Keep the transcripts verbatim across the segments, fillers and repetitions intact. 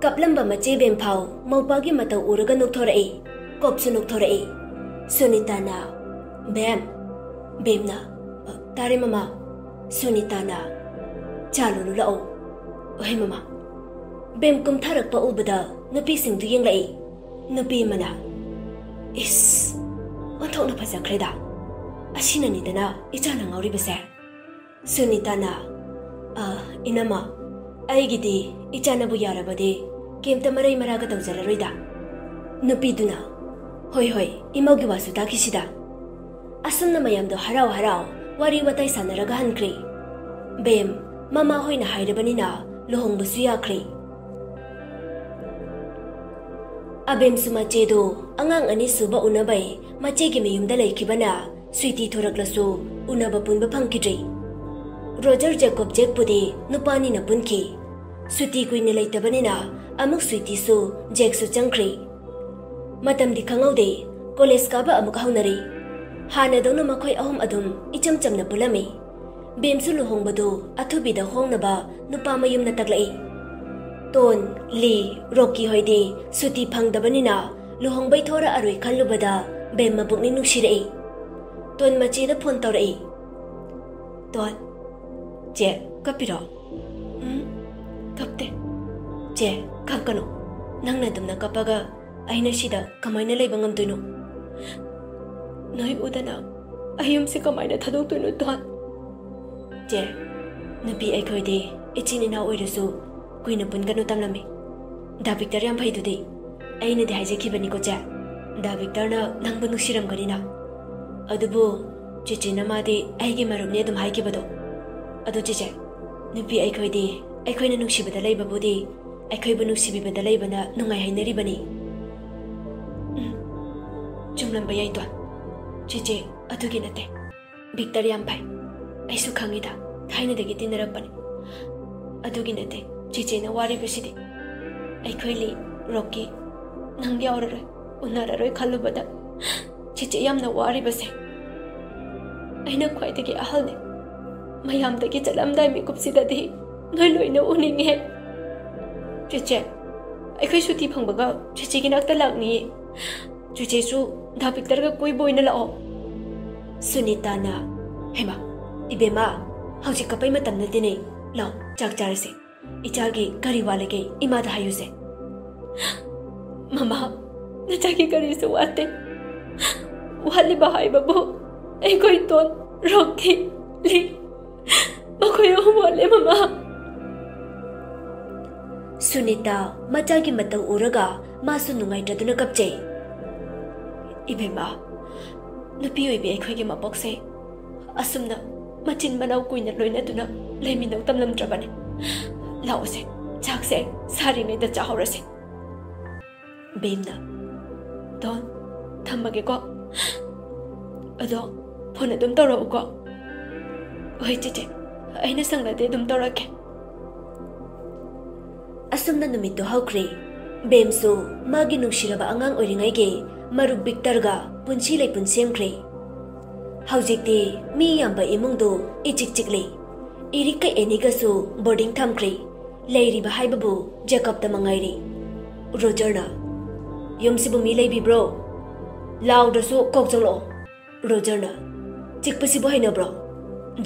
ꯀꯞꯂꯝꯕ ꯃꯆꯦ ꯕꯦꯝ ꯐꯥꯎ ꯃꯧꯄꯥꯒꯤ ꯃꯇꯧ ꯎꯔꯒ ꯅꯣꯛꯊꯣꯔꯛꯏ꯫ ꯀꯣꯞꯁꯨ ꯅꯣꯛꯊꯣꯔꯛꯏ꯫ ꯁꯨꯅꯤꯇꯥꯅ, "ꯕꯦꯝ!" ꯕꯦꯝꯅ, "ꯑ, ꯇꯥꯔꯦ ꯃꯃꯥ꯫" ꯁꯨꯅꯤꯇꯥꯅ, "ꯆꯥ ꯂꯣꯜꯂꯨ ꯂꯥꯛꯑꯣ꯫" "ꯍꯣꯏ ꯃꯃꯥ꯫" ꯕꯦꯝ ꯀꯨꯝꯊꯔꯛꯄ ꯎꯕꯗ ꯅꯨꯄꯤꯁꯤꯡꯗꯨ ꯌꯦꯡꯂꯛꯏ꯫ ꯅꯨꯄꯤ ꯑꯃꯅ, "ꯏꯁ, ꯑꯣꯟꯊꯣꯛꯅ ꯐꯖꯈ꯭ꯔꯦꯗ꯫ ꯑꯁꯤꯅꯅꯤꯗꯅ ꯏꯆꯥꯅ ꯉꯥꯎꯔꯤꯕꯁꯦ꯫" ꯁꯨꯅꯤꯇꯥꯅ, "ꯑ, ꯏꯅꯝꯃ, ꯑꯩꯒꯤꯗꯤ ꯏꯆꯥꯅꯕꯨ ꯌꯥꯔꯕꯗꯤ ꯀꯩꯝꯇ ꯃꯔꯩ ꯃꯔꯥꯒ ꯇꯧꯖꯔꯔꯣꯏꯗ꯫" ꯅꯨꯄꯤꯗꯨꯅ, "ꯍꯣꯏ, ꯍꯣꯏ, ꯏꯃꯧꯒꯤ ꯋꯥꯁꯨ ꯇꯥꯈꯤꯁꯤꯗ꯫" ꯑꯁꯨꯝꯅ ꯃꯌꯥꯝꯗꯣ ꯍꯔꯥꯎ ꯍꯔꯥꯎ ꯋꯥꯔꯤ ꯋꯥꯇꯥꯏ ꯁꯥꯟꯅꯔꯒ ꯍꯟꯈ꯭ꯔꯦ꯫ ꯕꯦꯝ, ꯃꯃꯥ ꯍꯣꯏꯅ ꯍꯥꯏꯔꯕꯅꯤꯅ ꯂꯨꯍꯣꯡꯕꯁꯨ ꯌꯥꯈ꯭ꯔꯦ꯫ ꯑꯕꯦꯝꯁꯨ ꯃꯆꯦꯗꯣ ꯑꯉꯥꯡ ꯑꯅꯤꯁꯨꯕ ꯎꯅꯕꯩ ꯃꯆꯦꯒꯤ ꯃꯌꯨꯝꯗ ꯂꯩꯈꯤꯕꯅ ꯁ꯭ꯋꯤꯇꯤ ꯊꯣꯔꯛꯂꯁꯨ ꯎꯅꯕ ꯄꯨꯟꯕ ꯐꯪꯈꯤꯗ꯭ꯔꯦ꯫ ꯔꯣꯖꯔ ꯖꯦꯀꯣꯕ ꯖꯦꯛꯄꯨꯗꯤ ꯅꯨꯄꯥꯅꯤꯅ ꯄꯨꯟꯈꯤ꯫ ꯁꯨꯇꯤ ꯀꯨꯏꯅ ꯂꯩꯇꯕꯅꯤꯅ ꯑꯃꯨꯛ ꯁ꯭ꯋꯤꯇꯤꯁꯨ ꯖꯦꯛꯁꯨ ꯆꯪꯈ꯭ꯔꯦ꯫ ꯃꯇꯝꯗꯤ ꯈꯪꯍꯧꯗꯦ, ꯀꯣꯂꯦꯖ ꯀꯥꯕ ꯑꯃꯨꯛ ꯍꯧꯅꯔꯦ꯫ ꯍꯥꯟꯅꯗꯧꯅ ꯃꯈꯣꯏ ꯑꯍꯨꯝ ꯑꯗꯨꯝ ꯏꯆꯝ ꯆꯝꯅ ꯄꯨꯜꯂꯝꯃꯤ꯫ ꯕꯦꯝꯁꯨ ꯂꯨꯍꯣꯡꯕꯗꯨ ꯑꯊꯨꯕꯤꯗ ꯍꯣꯡꯅꯕ ꯅꯨꯄꯥ ꯃꯌꯨꯝꯅ ꯇꯛꯂꯛꯏ꯫ ꯇꯣꯟ, ꯂꯤ, ꯔꯣꯀꯤ ꯍꯣꯏꯗꯤ ꯁꯨꯇꯤ ꯐꯪꯗꯕꯅꯤꯅ ꯂꯨꯍꯣꯡꯕꯩ ꯊꯣꯔꯛꯑꯔꯣꯏ ꯈꯜꯂꯨꯕꯗ ꯕꯦꯝ ꯃꯄꯨꯛꯅꯤꯡ ꯅꯨꯡꯁꯤꯔꯛꯏ꯫ ꯇꯣꯟ ꯃꯆꯦꯗ ꯐꯣꯟ ꯇꯧꯔꯛꯏ꯫ "ꯇꯣꯟ, ꯆꯦ, ꯀꯞꯄꯤꯔꯣ?" "ꯎꯝ, ꯀꯞꯇꯦ꯫" "ꯆꯦ, ꯀꯞꯀꯅꯨ꯫ ꯅꯪꯅ ꯑꯗꯨꯝꯅ ꯀꯞꯄꯒ ꯑꯩꯅ ꯁꯤꯗ ꯀꯃꯥꯏꯅ ꯂꯩꯕ ꯉꯝꯗꯣꯏꯅꯣ? ꯅꯣꯏ ꯎꯗꯅ ꯑꯩ ꯌꯨꯝꯁꯦ ꯀꯃꯥꯏꯅ ꯊꯥꯗꯣꯛꯇꯣꯏꯅꯣ, ꯇꯣꯟ?" "ꯆꯦ, ꯅꯨꯄꯤ ꯑꯩꯈꯣꯏꯗꯤ ꯏꯆꯤꯟ ꯏꯅꯥꯎ ꯑꯣꯏꯔꯁꯨ ꯀꯨꯏꯅ ꯄꯨꯟꯒꯅꯨ ꯇꯝꯂꯝꯃꯤ꯫ ꯗꯥ ꯚꯤꯛꯇꯔ ꯌꯥꯝ ꯐꯩꯗꯨꯗꯤ꯫ ꯑꯩꯅꯗꯤ ꯍꯥꯏꯖꯈꯤꯕꯅꯤꯀꯣ ꯆꯦ, ꯗꯥ ꯚꯤꯛꯇꯔꯅ ꯅꯪꯕꯨ ꯅꯨꯡꯁꯤꯔꯝꯒꯅꯤꯅ꯫ ꯑꯗꯨꯕꯨ ꯆꯦꯆꯦꯅ ꯃꯥꯗꯤ ꯑꯩꯒꯤ ꯃꯔꯨꯞꯅꯤ ꯑꯗꯨꯝ ꯍꯥꯏꯈꯤꯕꯗꯣ꯫ ꯑꯗꯣ ꯆꯦꯆꯦ, ꯅꯨꯄꯤ ꯑꯩꯈꯣꯏꯗꯤ ꯑꯩꯈꯣꯏꯅ ꯅꯨꯡꯁꯤꯕꯗ ꯂꯩꯕꯕꯨꯗꯤ ꯑꯩꯈꯣꯏꯕꯨ ꯅꯨꯡꯁꯤꯕꯤꯕꯗ ꯂꯩꯕꯅ ꯅꯨꯡꯉꯥꯏ ꯍꯥꯏꯅꯔꯤꯕꯅꯤ꯫" "ꯎꯝ, ꯆꯨꯝꯂꯝꯕ ꯌꯥꯏ, ꯇꯣꯟ꯫ ꯆꯦꯆꯦ, ꯑꯗꯨꯒꯤ ꯅꯠꯇꯦ꯫ ꯚꯤꯛꯇꯔ ꯌꯥꯝ ꯐꯩ꯫ ꯑꯩꯁꯨ ꯈꯪꯉꯤꯗ, ꯊꯥꯏꯅꯗꯒꯤ ꯇꯤꯟꯅꯔꯛꯄꯅꯤ꯫ ꯑꯗꯨꯒꯤ ꯅꯠꯇꯦ ꯆꯦꯆꯦꯅ ꯋꯥꯔꯤꯕꯁꯤꯗꯤ꯫ ꯑꯩꯈꯣꯏ ꯂꯤ, ꯔꯣꯀꯤ, ꯅꯪ ꯌꯥꯎꯔꯔꯣꯏ, ꯎꯅꯔꯔꯣꯏ ꯈꯜꯂꯨꯕꯗ ꯆꯦꯆꯦ ꯌꯥꯝꯅ ꯋꯥꯔꯤꯕꯁꯦ꯫ ꯑꯩꯅ ꯈ꯭ꯋꯥꯏꯗꯒꯤ ꯑꯍꯜꯅꯤ꯫ ꯃꯌꯥꯝꯗꯒꯤ ꯆꯠꯂꯝꯗꯥꯏ ꯃꯤꯀꯨꯞꯁꯤꯗꯗꯤ ꯅꯣꯏ ꯂꯣꯏꯅ ꯎꯅꯤꯡꯉꯦ꯫" "ꯆꯦꯆꯦ, ꯑꯩꯈꯣꯏ ꯁꯨꯇꯤ ꯐꯪꯕꯒ ꯆꯦꯆꯦꯒꯤ ꯅꯥꯛꯇ ꯂꯥꯛꯅꯤꯌꯦ꯫ ꯆꯦꯆꯦꯁꯨ ꯗꯥ ꯕꯤꯛꯇꯔꯒ ꯀꯣꯏꯕ ꯑꯣꯏꯅ ꯂꯥꯛꯑꯣ꯫ ꯁꯨꯅꯤꯇꯥꯅ, "ꯍꯩꯃꯥ, ꯏꯕꯦꯝꯃ, ꯍꯧꯖꯤꯛ ꯀꯞꯄꯩ ꯃꯇꯝ ꯅꯠꯇꯦꯅꯦ꯫ ꯂꯥꯎ, ꯆꯥꯛ ꯆꯥꯔꯁꯦ꯫ ꯏꯆꯥꯒꯤ ꯀꯔꯤ ꯋꯥꯠꯂꯒꯦ ꯏꯃꯥꯗ ꯍꯥꯏꯌꯨꯁꯦ꯫" "ꯃꯃꯥ, ꯅꯆꯥꯒꯤ ꯀꯔꯤꯁꯨ ꯋꯥꯠꯇꯦ꯫ ꯋꯥꯠꯂꯤꯕ ꯍꯥꯏꯕꯕꯨ ꯑꯩꯈꯣꯏ ꯇꯣꯟ, ꯔꯣꯛꯀꯤ, ꯂꯤ, ꯃꯈꯣꯏ ꯑꯍꯨꯝ ꯋꯥꯠꯂꯦ, ꯃꯃꯥ꯫" ꯁꯨꯅꯤꯇꯥ ꯃꯆꯥꯒꯤ ꯃꯇꯧ ꯎꯔꯒ ꯃꯥꯁꯨ ꯅꯨꯡꯉꯥꯏꯇ꯭ꯔꯗꯨꯅ ꯀꯞꯆꯩ꯫ "ꯏꯕꯦꯝꯃ, ꯅꯨꯄꯤ ꯑꯣꯏꯕꯤ ꯑꯩꯈꯣꯏꯒꯤ ꯃꯄꯣꯛꯁꯦ ꯑꯁꯨꯝꯅ ꯃꯆꯤꯟ ꯃꯅꯥꯎ ꯀꯨꯏꯅ ꯂꯣꯏꯅꯗꯨꯅ ꯂꯩꯃꯤꯟꯅꯧ ꯇꯝꯂꯝꯗ꯭ꯔꯕꯅꯤ꯫ ꯂꯥꯛꯑꯣꯁꯦ, ꯆꯥꯛꯁꯦ ꯁꯥꯔꯤꯉꯩꯗ ꯆꯥꯍꯧꯔꯁꯦ꯫" ꯕꯦꯝꯅ, "ꯇꯣꯟ, ꯊꯝꯃꯒꯦꯀꯣ꯫ ꯑꯗꯣ ꯐꯣꯟ ꯑꯗꯨꯝ ꯇꯧꯔꯛꯎꯀꯣ꯫" "ꯍꯣꯏ ꯆꯦꯆꯦ, ꯑꯩꯅ ꯁꯪꯂꯗꯤ ꯑꯗꯨꯝ ꯇꯧꯔꯛꯀꯦ꯫" ꯑꯁꯨꯝꯅ ꯅꯨꯃꯤꯠꯇꯨ ꯍꯧꯈ꯭ꯔꯦ꯫ ꯕꯦꯝꯁꯨ ꯃꯥꯒꯤ ꯅꯨꯡꯁꯤꯔꯕ ꯑꯉꯥꯡ ꯑꯣꯏꯔꯤꯉꯩꯒꯤ ꯃꯔꯨꯞ ꯕꯤꯛꯇꯔꯒ ꯄꯨꯟꯁꯤ ꯂꯩꯄꯨꯟ ꯁꯦꯝꯈ꯭ꯔꯦ꯫ ꯍꯧꯖꯤꯛꯇꯤ ꯃꯤ ꯌꯥꯝꯕ ꯏꯃꯨꯡꯗꯨ ꯏꯆꯤꯛ ꯆꯤꯛꯂꯤ꯫ ꯏꯔꯤꯛꯀ ꯑꯦꯅꯤꯒꯁꯨ ꯕꯣꯔꯗꯤꯡ ꯊꯝꯈ꯭ꯔꯦ꯫ ꯂꯩꯔꯤꯕ ꯍꯥꯏꯕꯕꯨ ꯖꯦꯀꯕꯇ ꯃꯉꯥꯏꯔꯦ꯫ ꯔꯣꯖꯔꯅ, "ꯌꯨꯝꯁꯤꯕꯨ ꯃꯤ ꯂꯩꯕꯤꯕ꯭ꯔꯣ? ꯂꯥꯎꯗ꯭ꯔꯁꯨ ꯀꯣꯛ ꯆꯪꯂꯛꯑꯣ꯫" ꯔꯣꯖꯔꯅ, "ꯆꯤꯛꯄꯁꯤꯕꯨ ꯍꯩꯅꯕ꯭ꯔꯣ?"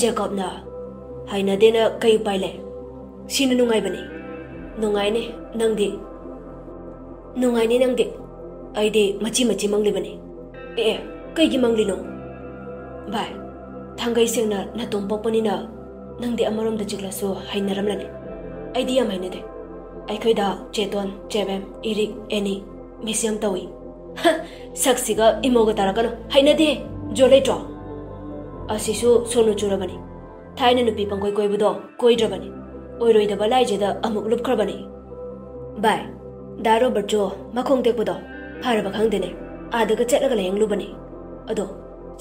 ꯖꯦꯀꯕꯅ, "ꯍꯩꯅꯗꯦꯅ ꯀꯩ ꯎꯄꯥꯏ ꯂꯩ? ꯁꯤꯅ ꯅꯨꯡꯉꯥꯏꯕꯅꯤ꯫" "ꯅꯨꯡꯉꯥꯏꯅꯦ, ꯅꯪꯗꯤ?" "ꯅꯨꯡꯉꯥꯏꯅꯦ, ꯅꯪꯗꯤ?" "ꯑꯩꯗꯤ ꯃꯆꯤ ꯃꯆꯤ ꯃꯪꯂꯤꯕꯅꯤ꯫" "ꯑꯦ, ꯀꯩꯒꯤ ꯃꯪꯂꯤꯅꯣ?" "ꯚꯥꯏ, ꯊꯥꯡꯒꯩ ꯁꯦꯡꯅ ꯅꯥꯇꯣꯝ ꯄꯣꯛꯄꯅꯤꯅ ꯅꯪꯗꯤ ꯑꯃꯔꯣꯝꯗ ꯆꯤꯛꯂꯁꯨ ꯍꯩꯅꯔꯝꯂꯅꯤ꯫ ꯑꯩꯗꯤ ꯌꯥꯝ ꯍꯩꯅꯗꯦ꯫ ꯑꯩꯈꯣꯏꯗ ꯆꯦꯇꯣꯟ, ꯆꯦꯕꯦꯝ, ꯏꯔꯤꯛ, ꯑꯦꯅꯤ, ꯃꯤꯁ ꯌꯥꯝ ꯇꯧꯏ꯫" "ꯍ, ꯁꯛꯁꯤꯒ ꯏꯃꯣꯒ ꯇꯥꯔꯛꯀꯅꯨ꯫ ꯍꯩꯅꯗꯦ꯫ ꯖꯣ ꯂꯩꯇ꯭ꯔꯣ? ꯑꯁꯤꯁꯨ ꯁꯣꯅꯨ ꯆꯨꯔꯕꯅꯤ꯫ ꯊꯥꯏꯅ ꯅꯨꯄꯤ ꯄꯪꯀꯣꯏ ꯀꯣꯏꯕꯗꯣ ꯀꯣꯏꯗ꯭ꯔꯕꯅꯤ꯫ ꯑꯣꯏꯔꯣꯏꯗꯕ ꯂꯥꯏꯖꯗ ꯑꯃꯨꯛ ꯂꯨꯞꯈ꯭ꯔꯕꯅꯤ꯫" "ꯚꯥꯏ, ꯗꯥ ꯔꯣꯕꯔꯠꯁꯨ ꯃꯈꯣꯡ ꯇꯦꯛꯄꯗꯣ ꯐꯔꯕ ꯈꯪꯗꯦꯅꯦ꯫ ꯑꯥꯗꯒ ꯆꯠꯂꯒ ꯂꯥꯌꯦꯡꯂꯨꯕꯅꯤ꯫ ꯑꯗꯣ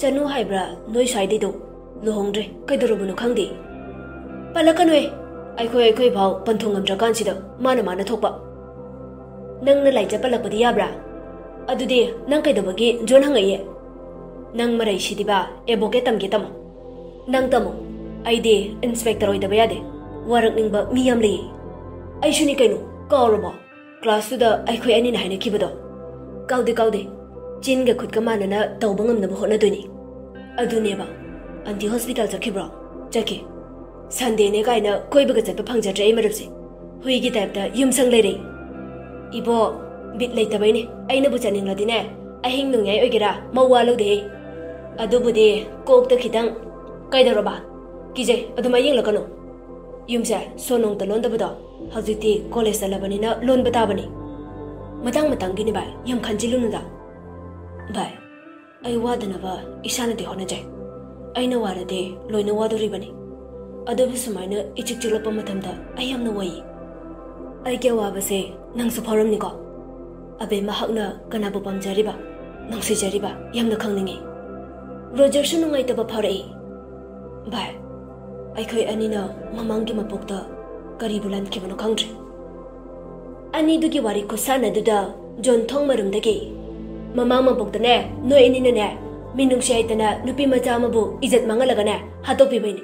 ꯆꯅꯨ ꯍꯥꯏꯕ꯭ꯔꯥ ꯅꯣꯏ ꯁ꯭ꯋꯥꯏꯗꯩꯗꯣ ꯂꯨꯍꯣꯡꯗ꯭ꯔꯦ꯫ ꯀꯩꯗꯧꯔꯕꯅꯣ ꯈꯪꯗꯦ꯫ ꯄꯜꯂꯛꯀꯅꯨꯍꯦ꯫ ꯑꯩꯈꯣꯏ ꯑꯩꯈꯣꯏ ꯐꯥꯎ ꯄꯟꯊꯨꯡ ꯉꯝꯗ꯭ꯔꯀꯥꯟꯁꯤꯗ ꯃꯥꯅ ꯃꯥꯅ ꯊꯣꯛꯄ꯫ ꯅꯪꯅ ꯂꯥꯏꯖ ꯄꯜꯂꯛꯄꯗꯤ ꯌꯥꯕ꯭ꯔꯥ? ꯑꯗꯨꯗꯤ ꯅꯪ ꯀꯩꯗꯧꯕꯒꯤ ꯖꯣꯟ ꯍꯪꯉꯛꯏ? ꯅꯪ ꯃꯔꯩ ꯁꯤꯗꯤꯕ ꯑꯦꯗꯚꯣꯀꯦꯠ ꯇꯝꯒꯦ ꯇꯝꯃꯣ꯫ ꯅꯪ ꯇꯝꯃꯣ꯫ ꯑꯩꯗꯤ ꯏꯟꯁꯄꯦꯛꯇꯔ ꯑꯣꯏꯗꯕ ꯌꯥꯗꯦ꯫ ꯋꯥꯔꯛꯅꯤꯡꯕ ꯃꯤ ꯌꯥꯝ ꯂꯩꯌꯦ꯫ ꯑꯩꯁꯨꯅꯤ ꯀꯩꯅꯣ, ꯀꯥꯎꯔꯕꯣ? ꯀ꯭ꯂꯥꯁꯇꯨꯗ ꯑꯩꯈꯣꯏ ꯑꯅꯤꯅ ꯍꯥꯏꯅꯈꯤꯕꯗꯣ꯫ ꯀꯥꯎꯗꯦ, ꯀꯥꯎꯗꯦ꯫ ꯆꯤꯟꯒ ꯈꯨꯠꯀ ꯃꯥꯟꯅꯅ ꯇꯧꯕ ꯉꯝꯅꯕ ꯍꯣꯠꯅꯗꯣꯏꯅꯤ꯫ ꯑꯗꯨꯅꯦꯕ꯫ ꯑꯟꯇꯤ ꯍꯣꯁꯄꯤꯇꯥꯜ ꯆꯠꯈꯤꯕ꯭ꯔꯣ? ꯆꯠꯈꯤ꯫ ꯁꯟꯗꯦꯅꯦ ꯀꯥꯏꯅ ꯀꯣꯏꯕꯒ ꯆꯠꯄ ꯐꯪꯖꯗ꯭ꯔꯦ ꯑꯩ ꯃꯔꯨꯞꯁꯦ꯫ ꯍꯨꯏꯒꯤ ꯇꯥꯏꯞꯇ ꯌꯨꯝꯁꯪ ꯂꯩꯔꯦ꯫ ꯏꯕꯣ, ꯕꯤꯠ ꯂꯩꯇꯕꯩꯅꯦ꯫ ꯑꯩꯅꯕꯨ ꯆꯠꯅꯤꯡꯂꯗꯤꯅꯦ, ꯑꯍꯤꯡ ꯅꯣꯡꯌꯥꯏ ꯑꯣꯏꯒꯦꯔꯥ, ꯃꯋꯥ ꯂꯧꯗꯦꯍꯦ꯫ ꯑꯗꯨꯕꯨꯗꯤ ꯀꯣꯛꯇ ꯈꯤꯇꯪ꯫ ꯀꯩꯗꯧꯔꯕ? ꯀꯤꯖꯩ, ꯑꯗꯨꯃꯥꯏ ꯌꯦꯡꯂꯛꯀꯅꯨ꯫ ꯌꯨꯝꯁꯦ ꯁꯣ ꯅꯣꯡꯇ ꯂꯣꯟꯗꯕꯗꯣ ꯍꯧꯖꯤꯛꯇꯤ ꯀꯣꯂꯦꯖ ꯆꯠꯂꯕꯅꯤꯅ ꯂꯣꯟꯕ ꯇꯥꯕꯅꯤ꯫ ꯃꯇꯥꯡ ꯃꯇꯥꯡꯒꯤꯅꯤ ꯚꯥꯏ, ꯌꯥꯝ ꯈꯟꯖꯤꯜꯂꯨꯅꯨꯗ꯫ ꯚꯥꯏ, ꯑꯩ ꯋꯥꯗꯅꯕ ꯏꯁꯥꯅꯗꯤ ꯍꯣꯠꯅꯖꯩ꯫ ꯑꯩꯅ ꯋꯥꯔꯗꯤ ꯂꯣꯏꯅ ꯋꯥꯗꯣꯔꯤꯕꯅꯤ꯫ ꯑꯗꯨꯕꯨ ꯁꯨꯃꯥꯏꯅ ꯏꯆꯤꯛ ꯆꯤꯛꯂꯛꯄ ꯃꯇꯝꯗ ꯑꯩ ꯌꯥꯝꯅ ꯋꯥꯏ꯫ ꯑꯩꯒꯤ ꯑꯋꯥꯕꯁꯦ ꯅꯪꯁꯨ ꯐꯥꯎꯔꯝꯅꯤꯀꯣ? ꯑꯕꯦꯝꯃ ꯍꯛꯅ ꯀꯅꯥꯕꯨ ꯄꯥꯝꯖꯔꯤꯕ, ꯅꯨꯡꯁꯤꯖꯔꯤꯕ, ꯌꯥꯝꯅ ꯈꯪꯅꯤꯡꯉꯤ꯫ ꯔꯣꯖꯔꯁꯨ ꯅꯨꯡꯉꯥꯏꯇꯕ ꯐꯥꯎꯔꯛꯏ꯫ ꯚꯥꯏ, ꯑꯩꯈꯣꯏ ꯑꯅꯤꯅ ꯃꯃꯥꯡꯒꯤ ꯃꯄꯣꯛꯇ ꯀꯔꯤꯕꯨ ꯂꯥꯟꯈꯤꯕꯅꯣ ꯈꯪꯗ꯭ꯔꯦ꯫ ꯑꯅꯤꯗꯨꯒꯤ ꯋꯥꯔꯤ ꯈꯨꯠꯁꯥꯟꯅꯗꯨꯗ ꯖꯣꯟ ꯊꯣꯡ ꯃꯔꯨꯝꯗꯒꯤ, "ꯃꯃꯥꯡ ꯃꯄꯣꯛꯇꯅꯦ, ꯅꯣꯏ ꯑꯅꯤꯅꯅꯦ, ꯃꯤꯅꯨꯡꯁꯤ ꯍꯩꯇꯅ ꯅꯨꯄꯤ ꯃꯆꯥ ꯑꯃꯕꯨ ꯏꯖꯠ ꯃꯥꯡꯍꯜꯂꯒꯅꯦ, ꯍꯥꯠꯇꯣꯛꯄꯤꯕꯩꯅꯦ꯫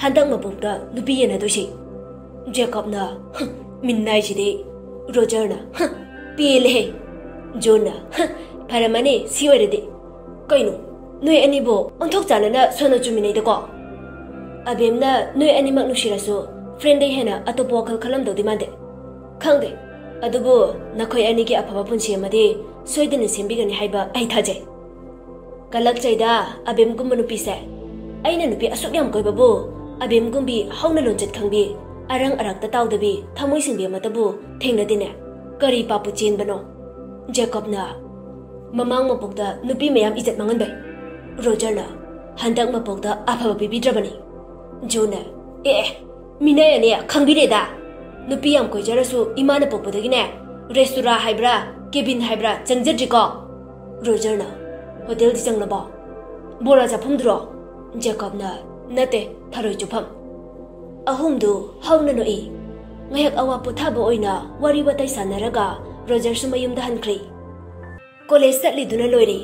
ꯍꯟꯗꯛ ꯃꯄꯣꯛꯇ ꯅꯨꯄꯤ ꯌꯦꯟꯅꯗꯣꯏꯁꯤ꯫" ꯖꯦꯀꯣꯕꯅ, "ꯍꯝ, ꯃꯤꯟꯅꯥꯏꯁꯤꯗꯤ꯫" ꯔꯣꯖꯔꯅ, "ꯍꯝ, ꯄꯦꯜꯂꯦꯍꯦ꯫" ꯖꯣꯟꯅ, "ꯍꯝ, ꯐꯔꯝꯃꯅꯤ ꯁꯤ ꯑꯣꯏꯔꯗꯤ꯫ ꯀꯩꯅꯣ, ꯅꯣꯏ ꯑꯅꯤꯕꯨ ꯑꯣꯟꯊꯣꯛ ꯆꯥꯅꯅ ꯁꯣꯟꯅ ꯆꯨꯝꯃꯤꯟꯅꯩꯗꯀꯣ? ꯑꯕꯦꯝꯅ ꯅꯣꯏ ꯑꯅꯤꯃꯛ ꯅꯨꯡꯁꯤꯔꯁꯨ ꯐ꯭ꯔꯦꯟꯗꯩ ꯍꯦꯟꯅ ꯑꯇꯣꯞꯄ ꯋꯥꯈꯜ ꯈꯜꯂꯝꯗꯧꯗꯤ ꯃꯥꯟꯗꯦ꯫ ꯈꯪꯗꯦ, ꯑꯗꯨꯕꯨ ꯅꯈꯣꯏ ꯑꯅꯤꯒꯤ ꯑꯐꯕ ꯄꯨꯟꯁꯤ ꯑꯃꯗꯤ ꯁꯣꯏꯗꯅ ꯁꯦꯝꯕꯤꯒꯅꯤ ꯍꯥꯏꯕ ꯑꯩ ꯊꯥꯖꯩ꯫" "ꯀꯂꯛꯆꯩꯗ ꯑꯕꯦꯝꯒꯨꯝꯕ ꯅꯨꯄꯤꯁꯦ꯫ ꯑꯩꯅ ꯅꯨꯄꯤ ꯑꯁꯨꯛ ꯌꯥꯝ ꯀꯣꯏꯕꯕꯨ ꯑꯕꯦꯝꯒꯨꯝꯕꯤ ꯍꯧꯅ ꯂꯣꯟꯆꯠ ꯈꯪꯕꯤ, ꯑꯔꯪ ꯑꯔꯥꯛꯇ ꯇꯥꯎꯗꯕꯤ, ꯊꯃꯣꯏ ꯁꯦꯡꯕꯤ ꯑꯃꯠꯇꯕꯨ ꯊꯦꯡꯅꯗꯦꯅꯦ꯫ ꯀꯔꯤ ꯄꯥꯞꯄꯨ ꯆꯦꯟꯕꯅꯣ?" ꯖꯦꯀꯣꯕꯅ, "ꯃꯃꯥꯡ ꯃꯄꯣꯛꯇ ꯅꯨꯄꯤ ꯃꯌꯥꯝ ꯏꯖꯠ ꯃꯥꯡꯍꯟꯕꯩ꯫" ꯔꯣꯖꯔꯅ, "ꯍꯟꯗꯛ ꯃꯄꯣꯛꯇ ꯑꯐꯕ ꯄꯤꯕꯤꯗ꯭ꯔꯕꯅꯤ꯫" ꯖꯣꯟꯅ, "ꯑꯦ, ꯑꯦ, ꯃꯤꯅꯥꯏ ꯑꯅꯤ ꯈꯪꯕꯤꯔꯦꯗ꯫ ꯅꯨꯄꯤ ꯌꯥꯝ ꯀꯣꯏꯖꯔꯁꯨ ꯏꯃꯥꯅ ꯄꯣꯛꯄꯗꯒꯤꯅꯦ, ꯔꯦꯁꯇꯨꯔꯥ ꯍꯥꯏꯕ꯭ꯔꯥ, ꯀꯦꯕꯤꯟ ꯍꯥꯏꯕ꯭ꯔꯥ, ꯆꯪꯖꯗ꯭ꯔꯤꯀꯣ꯫" ꯔꯣꯖꯔꯅ, "ꯍꯣꯇꯦꯜꯗꯤ ꯆꯪꯂꯕꯣ? ꯕꯣꯔꯥ ꯆꯥꯐꯝꯗꯨꯔꯣ?" ꯖꯦꯀꯣꯕꯅ, "ꯅꯠꯇꯦ, ꯊꯔꯣꯏ ꯆꯨꯞꯐꯝ꯫" ꯑꯍꯨꯝꯗꯨ ꯍꯧꯅ ꯅꯣꯛꯏ꯫ ꯉꯥꯏꯍꯥꯛ ꯑꯋꯥ ꯄꯣꯊꯥꯕ ꯑꯣꯏꯅ ꯋꯥꯔꯤ ꯋꯥꯇꯥꯏ ꯁꯥꯟꯅꯔꯒ ꯔꯣꯖꯔꯁꯨ ꯃꯌꯨꯝꯗ ꯍꯟꯈ꯭ꯔꯦ꯫ ꯀꯣꯂꯦꯖ ꯆꯠꯂꯤꯗꯨꯅ ꯂꯣꯏꯔꯦ꯫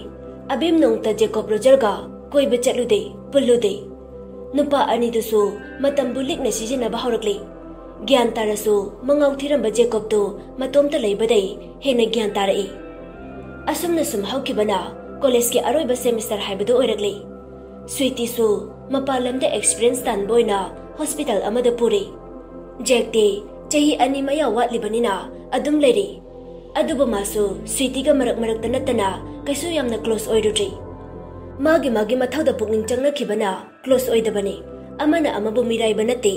ꯑꯕꯦꯝ ꯅꯣꯡꯇ ꯖꯦꯀꯣꯕ ꯔꯣꯖꯔꯒ ꯀꯣꯏꯕ ꯆꯠꯂꯨꯗꯦ, ꯄꯨꯜꯂꯨꯗꯦ꯫ ꯅꯨꯄꯥ ꯑꯅꯤꯗꯨꯁꯨ ꯃꯇꯝꯕꯨ ꯂꯤꯛꯅ ꯁꯤꯖꯤꯟꯅꯕ ꯍꯧꯔꯛꯂꯦ꯫ ꯒ꯭ꯌꯥꯟ ꯇꯥꯔꯁꯨ ꯃꯉꯥꯎ ꯊꯤꯔꯝꯕ ꯖꯦꯀꯣꯕꯇꯨ ꯃꯇꯣꯝꯇ ꯂꯩꯕꯗꯩ ꯍꯦꯟꯅ ꯒ꯭ꯌꯥꯟ ꯇꯥꯔꯛꯏ꯫ ꯑꯁꯨꯝꯅ ꯁꯨꯝ ꯍꯧꯈꯤꯕꯅ ꯀꯣꯂꯦꯖꯀꯤ ꯑꯔꯣꯏꯕ ꯁꯦꯃꯤꯁꯇꯔ ꯍꯥꯏꯕꯗꯨ ꯑꯣꯏꯔꯛꯂꯤ꯫ ꯁ꯭ꯋꯤꯇꯤꯁꯨ ꯃꯄꯥꯟ ꯂꯝꯗ ꯑꯦꯛꯁꯄꯤꯔꯤꯌꯦꯟꯁ ꯇꯥꯟꯕ ꯑꯣꯏꯅ ꯍꯣꯁꯄꯤꯇꯥꯜ ꯑꯃꯗ ꯄꯨꯔꯤ꯫ ꯖꯦꯛꯇꯤ ꯆꯍꯤ ꯑꯅꯤ ꯃꯌꯥ ꯋꯥꯠꯂꯤꯕꯅꯤꯅ ꯑꯗꯨꯝ ꯂꯩꯔꯤ꯫ ꯑꯗꯨꯕꯨ ꯃꯥꯁꯨ ꯁ꯭ꯋꯤꯇꯤꯒ ꯃꯔꯛ ꯃꯔꯛꯇ ꯅꯠꯇꯅ ꯀꯩꯁꯨ ꯌꯥꯝꯅ ꯀ꯭ꯂꯣꯁ ꯑꯣꯏꯔꯨꯗ꯭ꯔꯤ꯫ ꯃꯥꯒꯤ ꯃꯥꯒꯤ ꯃꯊꯧꯗ ꯄꯨꯛꯅꯤꯡ ꯆꯪꯅꯈꯤꯕꯅ ꯀ꯭ꯂꯣꯁ ꯑꯣꯏꯗꯕꯅꯤ, ꯑꯃꯅ ꯑꯃꯕꯨ ꯃꯤꯔꯥꯏꯕ ꯅꯠꯇꯦ꯫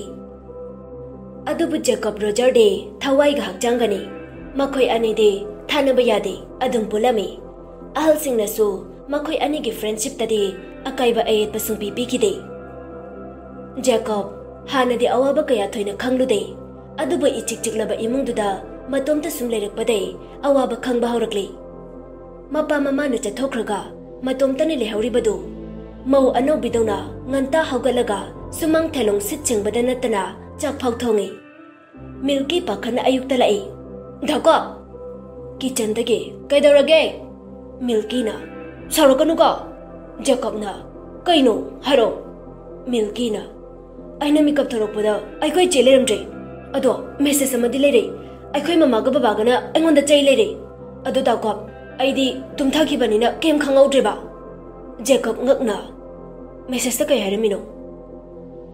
ꯑꯗꯨꯕꯨ ꯖꯦꯀꯣꯕ ꯔꯣꯖꯔꯗꯤ ꯊꯋꯥꯏꯒ ꯍꯛꯆꯥꯡꯒꯅꯤ꯫ ꯃꯈꯣꯏ ꯑꯅꯤꯗꯤ ꯊꯥꯅꯕ ꯌꯥꯗꯦ, ꯑꯗꯨꯝ ꯄꯨꯜꯂꯝꯃꯤ꯫ ꯑꯍꯜꯁꯤꯡꯅꯁꯨ ꯃꯈꯣꯏ ꯑꯅꯤꯒꯤ ꯐ꯭ꯔꯦꯟꯁꯤꯞꯇꯗꯤ ꯑꯀꯥꯏꯕ ꯑꯌꯦꯠꯄ ꯁꯨꯡꯄꯤ ꯄꯤꯈꯤꯗꯦ꯫ ꯖꯦꯀꯣꯕ ꯍꯥꯟꯅꯗꯤ ꯑꯋꯥꯕ ꯀꯌꯥ ꯊꯣꯏꯅ ꯈꯪꯂꯨꯗꯦ, ꯑꯗꯨꯕꯨ ꯏꯆꯤꯛ ꯆꯤꯛꯂꯕ ꯏꯃꯨꯡꯗꯨꯗ ꯃꯇꯣꯝꯇ ꯁꯨꯝ ꯂꯩꯔꯛꯄꯗꯩ ꯑꯋꯥꯕ ꯈꯪꯕ ꯍꯧꯔꯛꯂꯤ꯫ ꯃꯄꯥ ꯃꯃꯥꯅ ꯆꯠꯊꯣꯛꯈ꯭ꯔꯒ ꯃꯇꯣꯝꯇꯅ ꯂꯩꯍꯧꯔꯤꯕꯗꯨ ꯃꯧ ꯑꯅꯧꯕꯤꯗꯧꯅ ꯉꯟꯇꯥ ꯍꯧꯒꯠꯂꯒ ꯁꯨꯃꯥꯡ ꯊꯦꯂꯣꯡ ꯁꯤꯠ ꯁꯦꯡꯕꯗ ꯅꯠꯇꯅ ꯆꯥꯛ ꯐꯥꯎ ꯊꯣꯡꯉꯤ꯫ ꯃꯤꯜꯀꯤ ꯄꯥꯈꯠꯅ ꯑꯌꯨꯛꯇ ꯂꯥꯛꯏ꯫ "ꯗꯥꯀꯣ!" ꯀꯤꯆꯟꯗꯒꯤ, "ꯀꯩꯗꯧꯔꯒꯦ?" ꯃꯤꯜꯀꯤꯅ, "ꯁꯥꯎꯔꯛꯀꯅꯨꯀꯣ!" ꯖꯦꯀꯣꯕꯅ, "ꯀꯩꯅꯣ? ꯍꯥꯏꯔꯛꯑꯣ!" ꯃꯤꯜꯀꯤꯅ, "ꯑꯩꯅ ꯃꯤꯀꯞ ꯊꯣꯔꯛꯄꯗ ꯑꯩꯈꯣꯏ ꯆꯦ ꯂꯩꯔꯝꯗ꯭ꯔꯦ꯫ ꯑꯗꯣ ꯃꯦꯁꯦꯖ ꯑꯃꯗꯤ ꯂꯩꯔꯦ꯫ ꯑꯩꯈꯣꯏ ꯃꯃꯥꯒ ꯕꯕꯥꯒꯅ ꯑꯩꯉꯣꯟꯗ ꯆꯩ ꯂꯩꯔꯦ꯫ ꯑꯗꯣ ꯗꯥꯀꯣꯕ, ꯑꯩꯗꯤ ꯇꯨꯝꯊꯈꯤꯕꯅꯤꯅ ꯀꯩꯝ ꯈꯪꯍꯧꯗ꯭ꯔꯦꯕ꯫" ꯖꯦꯀꯣꯕ ꯉꯛꯅ, "ꯃꯦꯁꯦꯖꯇ ꯀꯩ ꯍꯥꯏꯔꯝꯃꯤꯅꯣ?"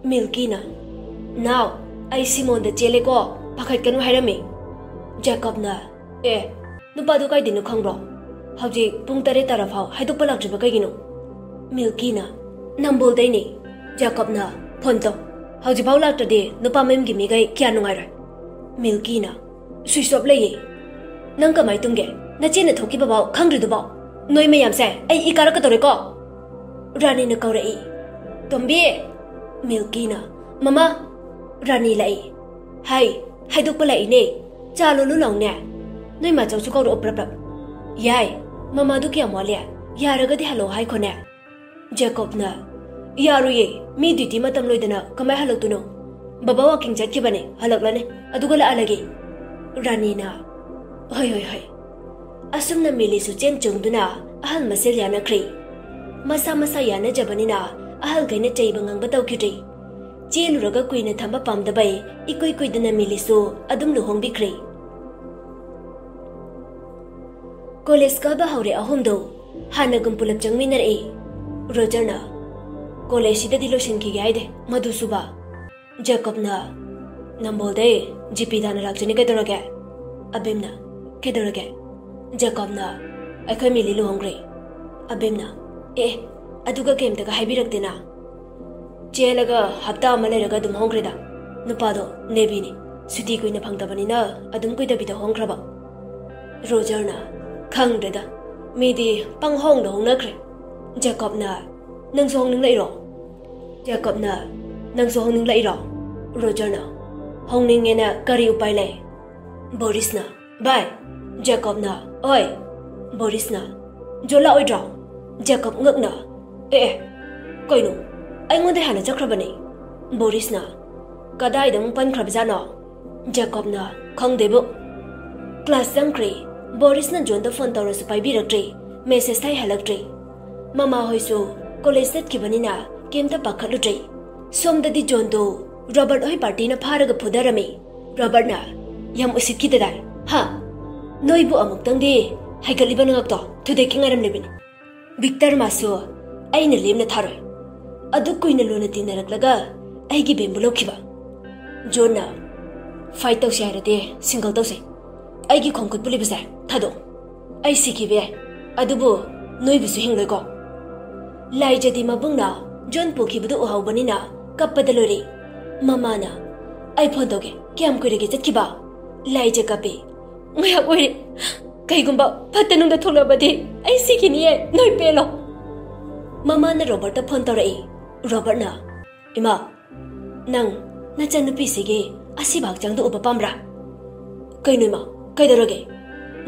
ꯃꯤꯜꯀꯤꯅ, "ꯅꯥꯎ, ꯑꯩ ꯁꯤꯃꯣꯟꯗ ꯆꯦꯜꯂꯦꯀꯣ, ꯄꯥꯈꯠꯀꯅꯨ ꯍꯥꯏꯔꯝꯃꯤ꯫" ꯖꯦꯀꯣꯕꯅ, "ꯑꯦ, ꯅꯨꯄꯥꯗꯨ ꯀꯥꯏꯗꯩꯅꯣ ꯈꯪꯕ꯭ꯔꯣ? ꯍꯧꯖꯤꯛ ꯄꯨꯡ ꯇꯔꯦꯠ ꯇꯥꯔꯐꯥꯎ ꯍꯥꯏꯗꯣꯛꯄ ꯂꯥꯛꯇ꯭ꯔꯤꯕ ꯀꯩꯒꯤꯅꯣ?" ꯃꯤꯜꯀꯤꯅ, "ꯅꯝꯕꯣꯜꯗꯩꯅꯦ꯫" ꯖꯦꯀꯣꯕꯅ, "ꯐꯣꯟ ꯇꯧ꯫ ꯍꯧꯖꯤꯛꯐꯥꯎ ꯂꯥꯛꯇ꯭ꯔꯗꯤ ꯅꯨꯄꯥ ꯃꯌꯨꯝꯒꯤ ꯃꯤꯈꯩ ꯀꯌꯥ ꯅꯨꯡꯉꯥꯏꯔꯣꯏ꯫" ꯃꯤꯜꯀꯤꯅ, "ꯁ꯭ꯋꯤꯆ ꯑꯣꯐ ꯂꯩꯌꯦ꯫ ꯅꯪ ꯀꯃꯥꯏ ꯇꯨꯝꯒꯦ? ꯅꯆꯦꯅ ꯊꯣꯛꯈꯤꯕꯐꯥꯎ ꯈꯪꯗ꯭ꯔꯤꯗꯨꯕꯣ? ꯅꯣꯏ ꯃꯌꯥꯝꯁꯦ ꯑꯩ ꯏ ꯀꯥꯔꯛꯀꯗꯧꯔꯦꯀꯣ꯫" ꯔꯥꯅꯤꯅ ꯀꯧꯔꯛꯏ, "ꯇꯣꯝꯕꯤ!" ꯃꯤꯜꯀꯤꯅ, "ꯃꯃꯥ!" ꯔꯥꯅꯤ ꯂꯥꯛꯏ꯫ "ꯍꯥꯏ, ꯍꯥꯏꯗꯣꯛꯄ ꯂꯥꯛꯏꯅꯦ꯫ ꯆꯥ ꯂꯣꯜꯂꯨ ꯂꯥꯎꯅꯦ꯫ ꯅꯣꯏ ꯃꯥꯆꯧꯁꯨ ꯀꯧꯔꯛꯑꯣ ꯄ꯭ꯔꯞ ꯄ꯭ꯔꯞ꯫" "ꯌꯥꯏ, ꯃꯃꯥꯗꯨ ꯀꯌꯥꯝ ꯋꯥꯠꯂꯤ? ꯌꯥꯔꯒꯗꯤ ꯍꯜꯂꯛꯑꯣ ꯍꯥꯏꯈꯣꯅꯦ꯫" ꯖꯦꯀꯣꯕꯅ, "ꯌꯥꯔꯣꯏꯌꯦ, ꯃꯤ ꯗ꯭ꯌꯨꯇꯤ ꯃꯇꯝ ꯂꯣꯏꯗꯅ ꯀꯃꯥꯏ ꯍꯜꯂꯛꯇꯣꯏꯅꯣ? ꯕꯕꯥ ꯋꯥꯀꯤꯡ ꯆꯠꯈꯤꯕꯅꯦ, ꯍꯜꯂꯛꯂꯅꯤ, ꯑꯗꯨꯒ ꯂꯥꯛꯍꯜꯂꯒꯦ꯫" ꯔꯥꯅꯤꯅ, "ꯍꯣꯏ, ꯍꯣꯏ, ꯍꯣꯏ꯫" ꯑꯁꯨꯝꯅ ꯃꯤꯂꯤꯁꯨ ꯆꯦꯟ ꯆꯣꯡꯗꯨꯅ ꯑꯍꯜ ꯃꯁꯦꯜ ꯌꯥꯅꯈ꯭ꯔꯦ꯫ ꯃꯁꯥ ꯃꯁꯥ ꯌꯥꯅꯖꯕꯅꯤꯅ ꯑꯍꯜꯈꯩꯅ ꯆꯩꯕ ꯉꯥꯡꯕ ꯇꯧꯈꯤꯗ꯭ꯔꯦ꯫ ꯆꯦꯜꯂꯨꯔꯒ ꯀꯨꯏꯅ ꯊꯝꯕ ꯄꯥꯝꯗꯕꯩ ꯏꯀꯨꯏ ꯀꯨꯏꯗꯅ ꯃꯤꯂꯤꯁꯨ ꯑꯗꯨꯝ ꯂꯨꯍꯣꯡꯕꯤꯈ꯭ꯔꯦ꯫ ꯀꯣꯂꯦꯖ ꯀꯥꯕ ꯍꯧꯔꯦ ꯑꯍꯨꯝꯗꯣ ꯍꯥꯟꯅꯒꯨꯝ ꯄꯨꯂꯞ ꯆꯪꯃꯤꯟꯅꯔꯛꯏ꯫ ꯔꯣꯖꯔꯅ, "ꯀꯣꯂꯦꯖꯁꯤꯗꯗꯤ ꯂꯣꯏꯁꯤꯟꯈꯤꯒꯦ ꯍꯥꯏꯗꯦ, ꯃꯗꯨꯁꯨꯕ?" ꯖꯦꯀꯣꯕꯅ, "ꯅꯝꯕꯣꯜꯗꯩ ꯖꯤꯄꯤ ꯇꯥꯅ ꯂꯥꯛꯆꯅꯤ, ꯀꯩꯗꯧꯔꯒꯦ?" ꯑꯕꯤꯝꯅ, "ꯀꯩꯗꯧꯔꯒꯦ?" ꯖꯦꯀꯣꯕꯅ, "ꯑꯩꯈꯣꯏ ꯃꯤꯂꯤ ꯂꯨꯍꯣꯡꯈ꯭ꯔꯦ꯫" ꯑꯕꯤꯝꯅ, "ꯑꯦ, ꯑꯗꯨꯒ ꯀꯩꯝꯇꯒ ꯍꯥꯏꯕꯤꯔꯛꯇꯦꯅ?" "ꯆꯦꯜꯂꯒ ꯍꯞꯇꯥ ꯑꯃ ꯂꯩꯔꯒ ꯑꯗꯨꯝ ꯍꯣꯡꯈ꯭ꯔꯦꯗ꯫ ꯅꯨꯄꯥꯗꯣ ꯅꯦꯚꯤꯅꯤ, ꯁꯨꯇꯤ ꯀꯨꯏꯅ ꯐꯪꯗꯕꯅꯤꯅ ꯑꯗꯨꯝ ꯀꯨꯏꯗꯕꯤꯗ ꯍꯣꯡꯈ꯭ꯔꯕ꯫" ꯔꯣꯖꯔꯅ, "ꯈꯪꯗ꯭ꯔꯦꯗ, ꯃꯤꯗꯤ ꯄꯪꯍꯣꯡꯗ ꯍꯣꯡꯅꯈ꯭ꯔꯦ꯫" ꯖꯦꯀꯣꯕꯅ, "ꯅꯪꯁꯨ ꯍꯣꯡꯅꯤꯡꯂꯛꯏꯔꯣ?" ꯖꯦꯀꯣꯕꯅ, "ꯅꯪꯁꯨ ꯍꯣꯡꯅꯤꯡꯂꯛꯏꯔꯣ?" ꯔꯣꯖꯔꯅ, "ꯍꯣꯡꯅꯤꯡꯉꯦꯅ ꯀꯔꯤ ꯎꯄꯥꯏ ꯂꯩ?" ꯕꯣꯔꯤꯁꯅ, "ꯚꯥꯏ꯫" ꯖꯦꯀꯣꯕꯅ, "ꯑꯣꯏ꯫" ꯕꯣꯔꯤꯁꯅ, "ꯖꯣꯟ ꯂꯥꯛꯑꯣꯏꯗ꯭ꯔꯣ?" ꯖꯦꯀꯣꯕ ꯉꯛꯅ, "ꯑꯦ, ꯑꯦ, ꯀꯩꯅꯣ? ꯑꯩꯉꯣꯟꯗ ꯍꯥꯟꯅ ꯆꯠꯈ꯭ꯔꯕꯅꯦ꯫" ꯕꯣꯔꯤꯁꯅ, "ꯀꯗꯥꯏꯗ ꯑꯃꯨꯛ ꯄꯟꯈ꯭ꯔꯕꯖꯥꯠꯅꯣ?" ꯖꯦꯀꯣꯕꯅ, "ꯈꯪꯗꯦꯕꯨ꯫" ꯀ꯭ꯂꯥꯁ ꯆꯪꯈ꯭ꯔꯦ꯫ ꯕꯣꯔꯤꯁꯅ ꯖꯣꯟꯗ ꯐꯣꯟ ꯇꯧꯔꯁꯨ ꯄꯥꯏꯕꯤꯔꯛꯇ꯭ꯔꯦ, ꯃꯦꯁꯦꯖ ꯊꯥꯏ ꯍꯜꯂꯛꯇ꯭ꯔꯦ꯫ ꯃꯃꯥ ꯍꯣꯏꯁꯨ ꯀꯣꯂꯦꯖ ꯆꯠꯈꯤꯕꯅꯤꯅ ꯀꯩꯝꯇ ꯄꯥꯈꯠꯂꯨꯗ꯭ꯔꯦ꯫ ꯁꯣꯝꯗꯗꯤ ꯖꯣꯟꯗꯣ ꯔꯣꯕꯔꯠ ꯍꯣꯏ ꯄꯥꯔꯇꯤꯅ ꯐꯥꯔꯒ ꯐꯨꯗꯔꯝꯃꯤ꯫ ꯔꯣꯕꯔꯠꯅ, "ꯌꯥꯝ ꯎꯁꯤꯠꯈꯤꯗꯗꯥꯏ, ꯍꯥ? ꯅꯣꯏꯕꯨ ꯑꯃꯨꯛꯇꯪꯗꯤ ꯍꯥꯏꯒꯠꯂꯤꯕ ꯅꯉꯛꯇꯣ ꯊꯨꯗꯦꯛꯀꯦ ꯉꯥꯏꯔꯝꯂꯤꯕꯅꯤ꯫" ꯚꯤꯛꯇꯔ ꯃꯥꯁꯨ ꯑꯩꯅ ꯂꯦꯝꯅ ꯊꯥꯔꯣꯏ꯫ ꯑꯗꯨꯛ ꯀꯨꯏꯅ ꯂꯨꯅ ꯇꯤꯟꯅꯔꯛꯂꯒ ꯑꯩꯒꯤ ꯕꯦꯝꯕꯨ ꯂꯧꯈꯤꯕ꯫ ꯖꯣꯟꯅ, "ꯐꯥꯏꯠ ꯇꯧꯁꯦ ꯍꯥꯏꯔꯗꯤ ꯁꯤꯡꯒꯜ ꯇꯧꯁꯦ꯫ ꯑꯩꯒꯤ ꯈꯣꯡ ꯈꯨꯠ ꯄꯨꯜꯂꯤꯕꯁꯦ ꯊꯥꯗꯣꯛ꯫ ꯑꯩ ꯁꯤꯈꯤꯕ ꯌꯥꯏ, ꯑꯗꯨꯕꯨ ꯅꯣꯏꯕꯨꯁꯨ ꯍꯤꯡꯂꯣꯏꯀꯣ꯫" ꯂꯥꯏꯖꯗꯤ ꯃꯕꯨꯡꯅ ꯖꯣꯟ ꯄꯨꯈꯤꯕꯗꯨ ꯎꯍꯧꯕꯅꯤꯅ ꯀꯞꯄꯗ ꯂꯣꯏꯔꯦ꯫ ꯃꯃꯥꯅ, "ꯑꯩ ꯐꯣꯟ ꯇꯧꯒꯦ, ꯀꯌꯥꯝ ꯀꯨꯏꯔꯒꯦ ꯆꯠꯈꯤꯕ?" ꯂꯥꯏꯖ ꯀꯞꯄꯤ꯫ "ꯉꯥꯏꯍꯥꯛ ꯑꯣꯏꯔꯦ, ꯀꯩꯒꯨꯝꯕ ꯐꯠꯇ ꯅꯨꯡꯗ ꯊꯣꯛꯂꯕꯗꯤ ꯑꯩ ꯁꯤꯈꯤꯅꯤꯌꯦ, ꯅꯣꯏ ꯄꯦꯜꯂꯣ꯫" ꯃꯃꯥꯅ ꯔꯣꯕꯔꯠꯇ ꯐꯣꯟ ꯇꯧꯔꯛꯏ꯫ ꯔꯣꯕꯔꯠꯅ, "ꯏꯃꯥ, ꯅꯪ ꯅꯆꯟꯅꯨꯄꯤꯁꯤꯒꯤ ꯑꯁꯤꯕ ꯍꯛꯆꯥꯡꯗꯣ ꯎꯕ ꯄꯥꯝꯕ꯭ꯔꯥ?" "ꯀꯩꯅꯣ ꯏꯃꯥ, ꯀꯩꯗꯧꯔꯒꯦ?"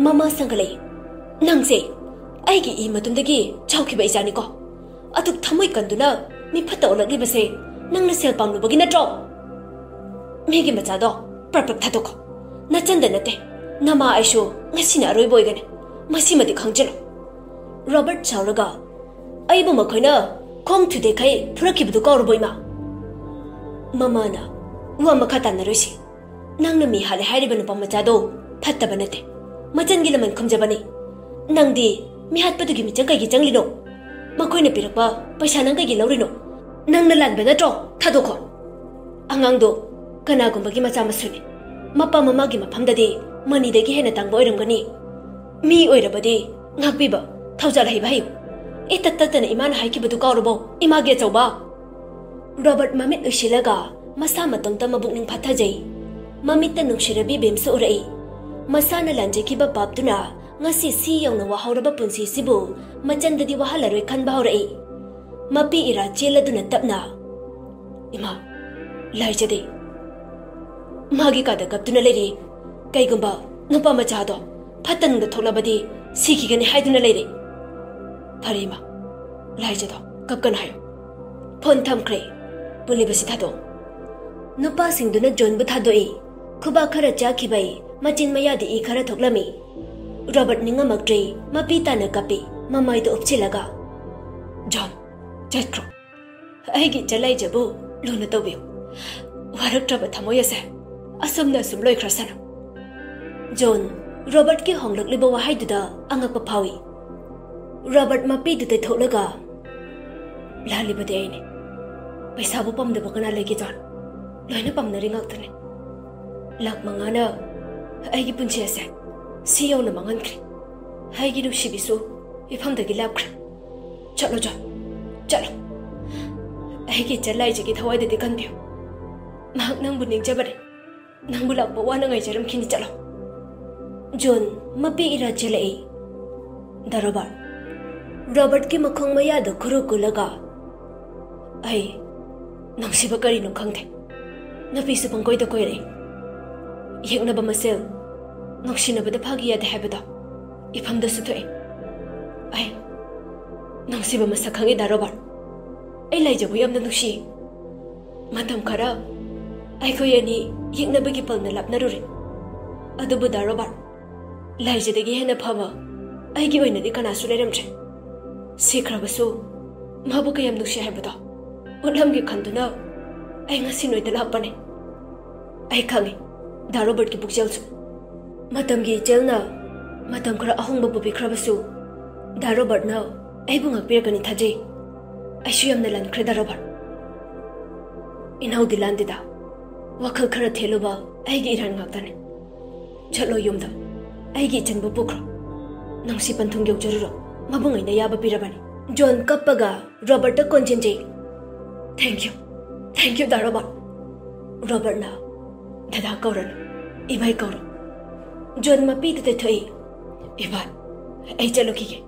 ꯃꯃꯥ ꯁꯪꯒꯠꯂꯛꯏ꯫ "ꯅꯪꯁꯦ ꯑꯩꯒꯤ ꯏ ꯃꯇꯨꯝꯗꯒꯤ ꯆꯥꯎꯈꯤꯕ ꯏꯆꯥꯅꯤꯀꯣ꯫ ꯑꯗꯨꯛ ꯊꯃꯣꯏ ꯀꯟꯗꯨꯅ ꯃꯤ ꯐꯠꯇ ꯑꯣꯜꯂꯛꯂꯤꯕꯁꯦ ꯅꯪꯅ ꯁꯦꯜ ꯄꯥꯝꯂꯨꯕꯒꯤ ꯅꯠꯇ꯭ꯔꯣ? ꯃꯤꯒꯤ ꯃꯆꯥꯗꯣ ꯄ꯭ꯔꯞ ꯄ꯭ꯔꯞ ꯊꯥꯗꯣꯛꯈꯣ꯫ ꯅꯆꯟꯗ ꯅꯠꯇꯦ, ꯅꯃꯥ ꯑꯩꯁꯨ ꯉꯁꯤꯅ ꯑꯔꯣꯏꯕ ꯑꯣꯏꯒꯅꯤ꯫ ꯃꯁꯤꯃꯗꯤ ꯈꯪꯖꯤꯜꯂꯨ꯫" ꯔꯣꯕꯔꯠ ꯁꯥꯎꯔꯒ, "ꯑꯩꯕꯨ ꯃꯈꯣꯏꯅ ꯈꯣꯡ ꯊꯨꯗꯦꯛꯈꯩ ꯐꯨꯔꯛꯈꯤꯕꯗꯨ ꯀꯥꯎꯔꯕꯣ, ꯏꯃꯥ?" ꯃꯃꯥꯅ ꯋꯥ ꯃꯈꯥ ꯇꯥꯅꯔꯣꯏꯁꯤ꯫ ꯅꯪꯅ ꯃꯤ ꯍꯥꯠꯂꯦ ꯍꯥꯏꯔꯤꯕ ꯅꯨꯄꯥ ꯃꯆꯥꯗꯣ ꯐꯠꯇꯕ ꯅꯠꯇꯦ꯫ ꯃꯆꯟꯒꯤ ꯂꯃꯟ ꯈꯨꯝꯖꯕꯅꯤ꯫ ꯅꯪꯗꯤ ꯃꯤ ꯍꯥꯠꯄꯗꯨꯒꯤ ꯃꯤꯆꯪ ꯀꯩꯒꯤ ꯆꯪꯂꯤꯅꯣ? ꯃꯈꯣꯏꯅ ꯄꯤꯔꯛꯄ ꯄꯩꯁꯥ ꯅꯪ ꯀꯩꯒꯤ ꯂꯧꯔꯤꯅꯣ? ꯅꯪꯅ ꯂꯥꯟꯕ ꯅꯠꯇ꯭ꯔꯣ? ꯊꯥꯗꯣꯛꯈꯣ꯫ ꯑꯉꯥꯡꯗꯣ ꯀꯅꯥꯒꯨꯝꯕꯒꯤ ꯃꯆꯥ ꯃꯁꯨꯅꯤ꯫ ꯃꯄꯥ ꯃꯃꯥꯒꯤ ꯃꯐꯝꯗꯗꯤ ꯃꯅꯤꯗꯒꯤ ꯍꯦꯟꯅ ꯇꯥꯡꯕ ꯑꯣꯏꯔꯝꯒꯅꯤ꯫ ꯃꯤ ꯑꯣꯏꯔꯕꯗꯤ ꯉꯥꯛꯄꯤꯕ, ꯊꯧꯖꯥꯜ ꯍꯩꯕ ꯍꯩꯌꯨ꯫ ꯏꯇꯠ ꯇꯠꯇꯅ ꯏꯃꯥꯅ ꯍꯥꯏꯈꯤꯕꯗꯨ ꯀꯥꯎꯔꯕꯣ, ꯏꯃꯥꯒꯤ ꯑꯆꯧꯕ? ꯔꯣꯕꯔꯠ ꯃꯃꯤꯠ ꯎꯏꯁꯤꯜꯂꯒ ꯃꯁꯥ ꯃꯇꯣꯝꯇ ꯃꯕꯨꯛꯅꯤꯡ ꯐꯠꯊꯖꯩ꯫ ꯃꯃꯤꯠꯇ ꯅꯨꯡꯁꯤꯔꯕꯤ ꯕꯦꯝꯁꯨ ꯎꯔꯛꯏ꯫ ꯃꯁꯥꯅ ꯂꯥꯟꯖꯈꯤꯕ ꯄꯥꯞꯇꯨꯅ ꯉꯁꯤ ꯁꯤ ꯌꯧꯅ ꯋꯥꯍꯧꯔꯕ ꯄꯨꯟꯁꯤꯁꯤꯕꯨ ꯃꯆꯟꯗꯗꯤ ꯋꯥꯍꯜꯂꯔꯣꯏ ꯈꯟꯕ ꯍꯧꯔꯛꯏ꯫ ꯃꯄꯤ ꯏꯔꯥ ꯆꯦꯜꯂꯗꯨꯅ ꯇꯞꯅ, "ꯏꯃꯥ, ꯂꯥꯏꯖꯗꯦ꯫ ꯃꯥꯒꯤ ꯀꯥꯗ ꯀꯞꯇꯨꯅ ꯂꯩꯔꯤ꯫ ꯀꯩꯒꯨꯝꯕ ꯅꯨꯄꯥ ꯃꯆꯥꯗꯣ ꯐꯠꯇ ꯅꯨꯡꯗ ꯊꯣꯛꯂꯕꯗꯤ ꯁꯤꯈꯤꯒꯅꯤ ꯍꯥꯏꯗꯨꯅ ꯂꯩꯔꯦ꯫ ꯐꯔꯦ ꯏꯃꯥ, ꯂꯥꯏꯖꯗꯣ ꯀꯞꯀꯅꯨ ꯍꯥꯏꯌꯨ꯫" ꯐꯣꯟ ꯊꯝꯈ꯭ꯔꯦ꯫ ꯄꯨꯜꯂꯤꯕꯁꯤ ꯊꯥꯗꯣꯛ꯫ ꯅꯨꯄꯥꯁꯤꯡꯗꯨꯅ ꯖꯣꯟꯕꯨ ꯊꯥꯗꯣꯛꯏ꯫ ꯈꯨꯕꯥꯛ ꯈꯔ ꯆꯥꯈꯤꯕꯩ ꯃꯆꯤꯟ ꯃꯌꯥꯗ ꯏ ꯈꯔ ꯊꯣꯛꯂꯝꯃꯤ꯫ ꯔꯣꯕꯔꯠ ꯅꯤꯡꯉꯝꯃꯛꯇ꯭ꯔꯦ꯫ ꯃꯄꯤ ꯇꯥꯅ ꯀꯞꯄꯤ, ꯃꯃꯥꯏꯗꯨ ꯎꯞꯁꯤꯜꯂꯒ꯫ "ꯖꯣꯟ, ꯆꯠꯈ꯭ꯔꯣ꯫ ꯑꯩꯒꯤ ꯏꯆꯟ ꯂꯥꯏꯖꯕꯨ ꯂꯨꯅ ꯇꯧꯕꯤꯌꯨ꯫ ꯋꯥꯔꯛꯇ꯭ꯔꯕ ꯊꯃꯣꯏ ꯑꯁꯦ ꯑꯁꯨꯝꯅ ꯑꯁꯨꯝ ꯂꯣꯏꯈ꯭ꯔꯁꯅꯨ꯫" ꯖꯣꯟ, ꯔꯣꯕꯔꯠꯀꯤ ꯍꯣꯡꯂꯛꯂꯤꯕ ꯋꯥꯍꯩꯗꯨꯗ ꯑꯉꯛꯄ ꯐꯥꯎꯏ꯫ ꯔꯣꯕꯔꯠ ꯃꯄꯤꯗꯨ ꯇꯩꯊꯣꯛꯂꯒ, "ꯂꯥꯜꯂꯤꯕꯗꯤ ꯑꯩꯅꯤ꯫ ꯄꯩꯁꯥꯕꯨ ꯄꯥꯝꯗꯕ ꯀꯅꯥ ꯂꯩꯒꯦ ꯖꯣꯟ? ꯂꯣꯏꯅ ꯄꯥꯝꯅꯔꯤ ꯉꯥꯛꯇꯅꯤ꯫ ꯂꯥꯛ ꯃꯉꯥꯅ ꯑꯩꯒꯤ ꯄꯨꯟꯁꯤ ꯑꯁꯦ ꯁꯤ ꯌꯧꯅ ꯃꯥꯡꯍꯟꯈ꯭ꯔꯦ꯫ ꯑꯩꯒꯤ ꯅꯨꯡꯁꯤꯕꯤꯁꯨ ꯏꯐꯝꯗꯒꯤ ꯂꯥꯞꯈ꯭ꯔꯦ꯫ ꯆꯠꯂꯣ ꯖꯣꯟ, ꯆꯠꯂꯣ꯫ ꯑꯩꯒꯤ ꯏꯆꯟ ꯂꯥꯏꯖꯒꯤ ꯊꯋꯥꯏꯗꯗꯤ ꯀꯟꯕꯤꯌꯨ꯫ ꯃꯍꯥꯛ ꯅꯪꯕꯨ ꯅꯤꯡꯖꯕꯅꯤ꯫ ꯅꯪꯕꯨ ꯂꯥꯛꯄ ꯋꯥꯅ ꯉꯥꯏꯖꯔꯝꯈꯤꯅꯤ, ꯆꯠꯂꯣ꯫" ꯖꯣꯟ ꯃꯄꯤ ꯏꯔꯥ ꯆꯦꯜꯂꯛꯏ꯫ "ꯗꯥ ꯔꯣꯕꯥꯔꯠ꯫" ꯔꯣꯕꯥꯔꯠꯀꯤ ꯃꯈꯣꯡ ꯃꯌꯥꯗ ꯈꯨꯔꯨ ꯀꯨꯜꯂꯒ, "ꯑꯩ ꯅꯨꯡꯁꯤꯕ ꯀꯔꯤꯅꯣ ꯈꯪꯗꯦ꯫ ꯅꯨꯄꯤꯁꯨ ꯄꯪꯀꯣꯏꯗ ꯀꯣꯏꯔꯛꯏ꯫ ꯌꯦꯛꯅꯕ ꯃꯁꯦꯜ ꯅꯨꯡꯁꯤꯅꯕꯗ ꯐꯥꯒꯤ ꯌꯥꯗꯦ ꯍꯥꯏꯕꯗꯣ ꯏꯐꯝꯗꯁꯨ ꯊꯣꯛꯑꯦ꯫ ꯑꯩ ꯅꯨꯡꯁꯤꯕ ꯃꯁꯛ ꯈꯪꯉꯤ, ꯗꯥ ꯔꯣꯕꯥꯔꯠ꯫ ꯑꯩ ꯂꯥꯏꯖꯕꯨ ꯌꯥꯝꯅ ꯅꯨꯡꯁꯤ꯫ ꯃꯇꯝ ꯈꯔ ꯑꯩꯈꯣꯏ ꯑꯅꯤ ꯌꯦꯛꯅꯕꯒꯤ ꯄꯜꯅ ꯂꯥꯞꯅꯔꯨꯔꯦ꯫ ꯑꯗꯨꯕꯨ ꯗꯥ ꯔꯣꯕꯥꯔꯠ, ꯂꯥꯏꯖꯗꯒꯤ ꯍꯦꯟꯅ ꯐꯕ ꯑꯩꯒꯤ ꯑꯣꯏꯅꯗꯤ ꯀꯅꯥꯁꯨ ꯂꯩꯔꯝꯗ꯭ꯔꯦ꯫ ꯁꯤꯈ꯭ꯔꯕꯁꯨ ꯃꯥꯕꯨ ꯀꯌꯥꯝ ꯅꯨꯡꯁꯤ ꯍꯥꯏꯕꯗꯣ ꯎꯠꯂꯝꯒꯦ ꯈꯟꯗꯨꯅ ꯑꯩ ꯉꯁꯤ ꯅꯣꯏꯗ ꯂꯥꯛꯄꯅꯦ꯫ ꯑꯩ ꯈꯪꯉꯤ, ꯗꯥ ꯔꯣꯕꯔꯠꯀꯤ ꯄꯨꯛꯆꯦꯜꯁꯨ꯫ ꯃꯇꯝꯒꯤ ꯏꯆꯦꯜꯅ ꯃꯇꯝ ꯈꯔ ꯑꯍꯣꯡꯕ ꯄꯨꯕꯤꯈ꯭ꯔꯕꯁꯨ, ꯗꯥ ꯔꯣꯕꯔꯠꯅ ꯑꯩꯕꯨ ꯉꯥꯛꯄꯤꯔꯛꯀꯅꯤ ꯊꯥꯖꯩ꯫ ꯑꯩꯁꯨ ꯌꯥꯝꯅ ꯂꯟꯈ꯭ꯔꯦ, ꯗꯥ ꯔꯣꯕꯔꯠ꯫ ꯏꯅꯥꯎꯗꯤ ꯂꯥꯟꯗꯦꯗ, ꯋꯥꯈꯜ ꯈꯔ ꯊꯦꯠꯂꯨꯕ ꯑꯩꯒꯤ ꯏꯔꯥꯟ ꯉꯥꯛꯇꯅꯤ꯫ ꯆꯠꯂꯣ ꯌꯨꯝꯗ, ꯑꯩꯒꯤ ꯏꯆꯟꯕꯨ ꯄꯨꯈ꯭ꯔꯣ꯫ ꯅꯪꯁꯤ ꯄꯟꯊꯨꯡ ꯌꯧꯖꯔꯨꯔꯣ, ꯃꯕꯨꯡ ꯑꯩꯅ ꯌꯥꯕ ꯄꯤꯔꯕꯅꯤ꯫ ꯖꯣꯟ ꯀꯞꯄꯒ ꯔꯣꯕꯔꯠꯇ ꯀꯣꯟꯁꯤꯟꯖꯩ꯫ "Thank you, thank you, ꯗꯥ ꯔꯣꯕꯔꯠ꯫" ꯔꯣꯕꯔꯠꯅ, "ꯗꯗꯥ ꯀꯧꯔꯅꯨ, ꯏꯕꯥꯏ ꯀꯧꯔꯣ꯫" ꯖꯣꯟ ꯃꯄꯤꯗꯨꯗ ꯊꯣꯛꯏ꯫ "ꯏꯕꯥꯏ, ꯑꯩ ꯆꯠꯂꯨꯈꯤꯒꯦ꯫"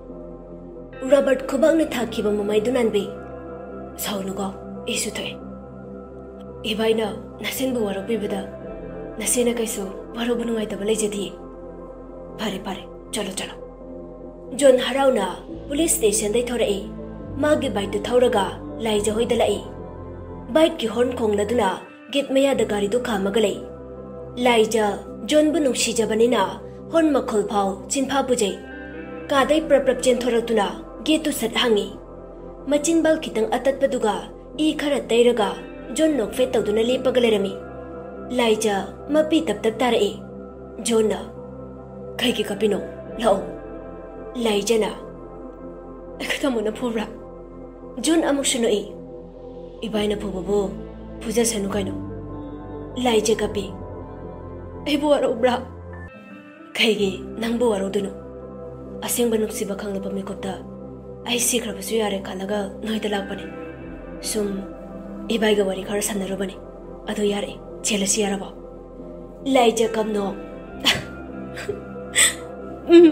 ꯔꯣꯕꯔꯠ ꯈꯨꯕꯥꯛꯅ ꯊꯥꯈꯤꯕ ꯃꯃꯩꯗꯨ ꯅꯥꯟꯕꯤ꯫ "ꯁꯥꯎꯅꯨꯀꯣ, ꯑꯩꯁꯨ ꯊꯣꯛꯑꯦ꯫ ꯏꯕꯥꯏꯅ ꯅꯁꯦꯟꯕꯨ ꯋꯥꯔꯧꯕꯤꯕꯗ ꯅꯁꯦꯅ ꯀꯩꯁꯨ ꯋꯥꯔꯧꯕ ꯅꯨꯡꯉꯥꯏꯇꯕ ꯂꯩꯖꯗꯤꯌꯦ꯫ ꯐꯔꯦ, ꯐꯔꯦ, ꯆꯠꯂꯣ, ꯆꯠꯂꯣ꯫" ꯖꯣꯟ ꯍꯔꯥꯎꯅ ꯄꯨꯂꯤꯁ ꯁ꯭ꯇꯦꯁꯟꯗꯩ ꯊꯣꯔꯛꯏ꯫ ꯃꯥꯒꯤ ꯕꯥꯏꯛꯇꯨ ꯊꯧꯔꯒ ꯂꯥꯏꯖ ꯍꯣꯏꯗ ꯂꯥꯛꯏ꯫ ꯕꯥꯏꯛꯀꯤ ꯍꯣꯔꯟ ꯈꯣꯡꯂꯗꯨꯅ ꯒꯦꯠ ꯃꯌꯥꯗ ꯒꯥꯔꯤꯗꯨ ꯈꯥꯝꯃꯒ ꯂꯩ꯫ ꯂꯥꯏꯖ ꯖꯣꯟꯕꯨ ꯅꯨꯡꯁꯤꯖꯕꯅꯤꯅ ꯍꯣꯔꯟ ꯃꯈꯣꯜ ꯐꯥꯎ ꯆꯤꯟꯐꯥ ꯄꯨꯖꯩ꯫ ꯀꯥꯗꯩ ꯄ꯭ꯔꯞ ꯄ꯭ꯔꯞ ꯆꯦꯟꯊꯣꯔꯛꯇꯨꯅ ꯒꯦꯠꯇꯨ ꯁꯠ ꯍꯥꯡꯉꯤ꯫ ꯃꯆꯤꯟꯕꯥꯜ ꯈꯤꯇꯪ ꯑꯇꯠꯄꯗꯨꯒ ꯏ ꯈꯔ ꯇꯩꯔꯒ ꯖꯣꯟ ꯅꯣꯛꯐꯦꯠ ꯇꯧꯗꯨꯅ ꯂꯦꯞꯄꯒ ꯂꯩꯔꯝꯃꯤ꯫ ꯂꯥꯏꯖ ꯃꯄꯤ ꯇꯞ ꯇꯞ ꯇꯥꯔꯛꯏ꯫ ꯖꯣꯟꯅ, "ꯀꯩꯒꯤ ꯀꯞꯄꯤꯅꯣ? ꯂꯥꯛꯑꯣ꯫" ꯂꯥꯏꯖꯅ, "ꯑꯩꯈꯣꯏ ꯇꯥꯃꯣꯅ ꯐꯨꯕ꯭ꯔꯥ?" ꯖꯣꯟ ꯑꯃꯨꯛꯁꯨ ꯅꯣꯛꯏ꯫ "ꯏꯕꯥꯏꯅ ꯐꯨꯕꯕꯨ ꯐꯨꯖꯁꯅꯨ ꯀꯩꯅꯣ꯫" ꯂꯥꯏꯖ ꯀꯞꯄꯤ꯫ "ꯑꯩꯕꯨ ꯋꯥꯔꯧꯕ꯭ꯔꯥ?" "ꯀꯩꯒꯤ ꯅꯪꯕꯨ ꯋꯥꯔꯧꯗꯣꯏꯅꯣ? ꯑꯁꯦꯡꯕ ꯅꯨꯡꯁꯤꯕ ꯈꯪꯂꯕ ꯃꯤꯀꯨꯞꯇ ꯑꯩ ꯁꯤꯈ꯭ꯔꯕꯁꯨ ꯌꯥꯔꯦ ꯈꯜꯂꯒ ꯅꯣꯏꯗ ꯂꯥꯛꯄꯅꯤ꯫ ꯁꯨꯝ ꯏꯕꯥꯏꯒ ꯋꯥꯔꯤ ꯈꯔ ꯁꯥꯟꯅꯔꯨꯕꯅꯤ꯫ ꯑꯗꯣ ꯌꯥꯔꯦ, ꯆꯦꯜꯂꯁꯤ ꯌꯥꯔꯕꯣ?" ꯂꯥꯏꯖ ꯀꯞꯅꯣ꯫ ꯎꯝ꯫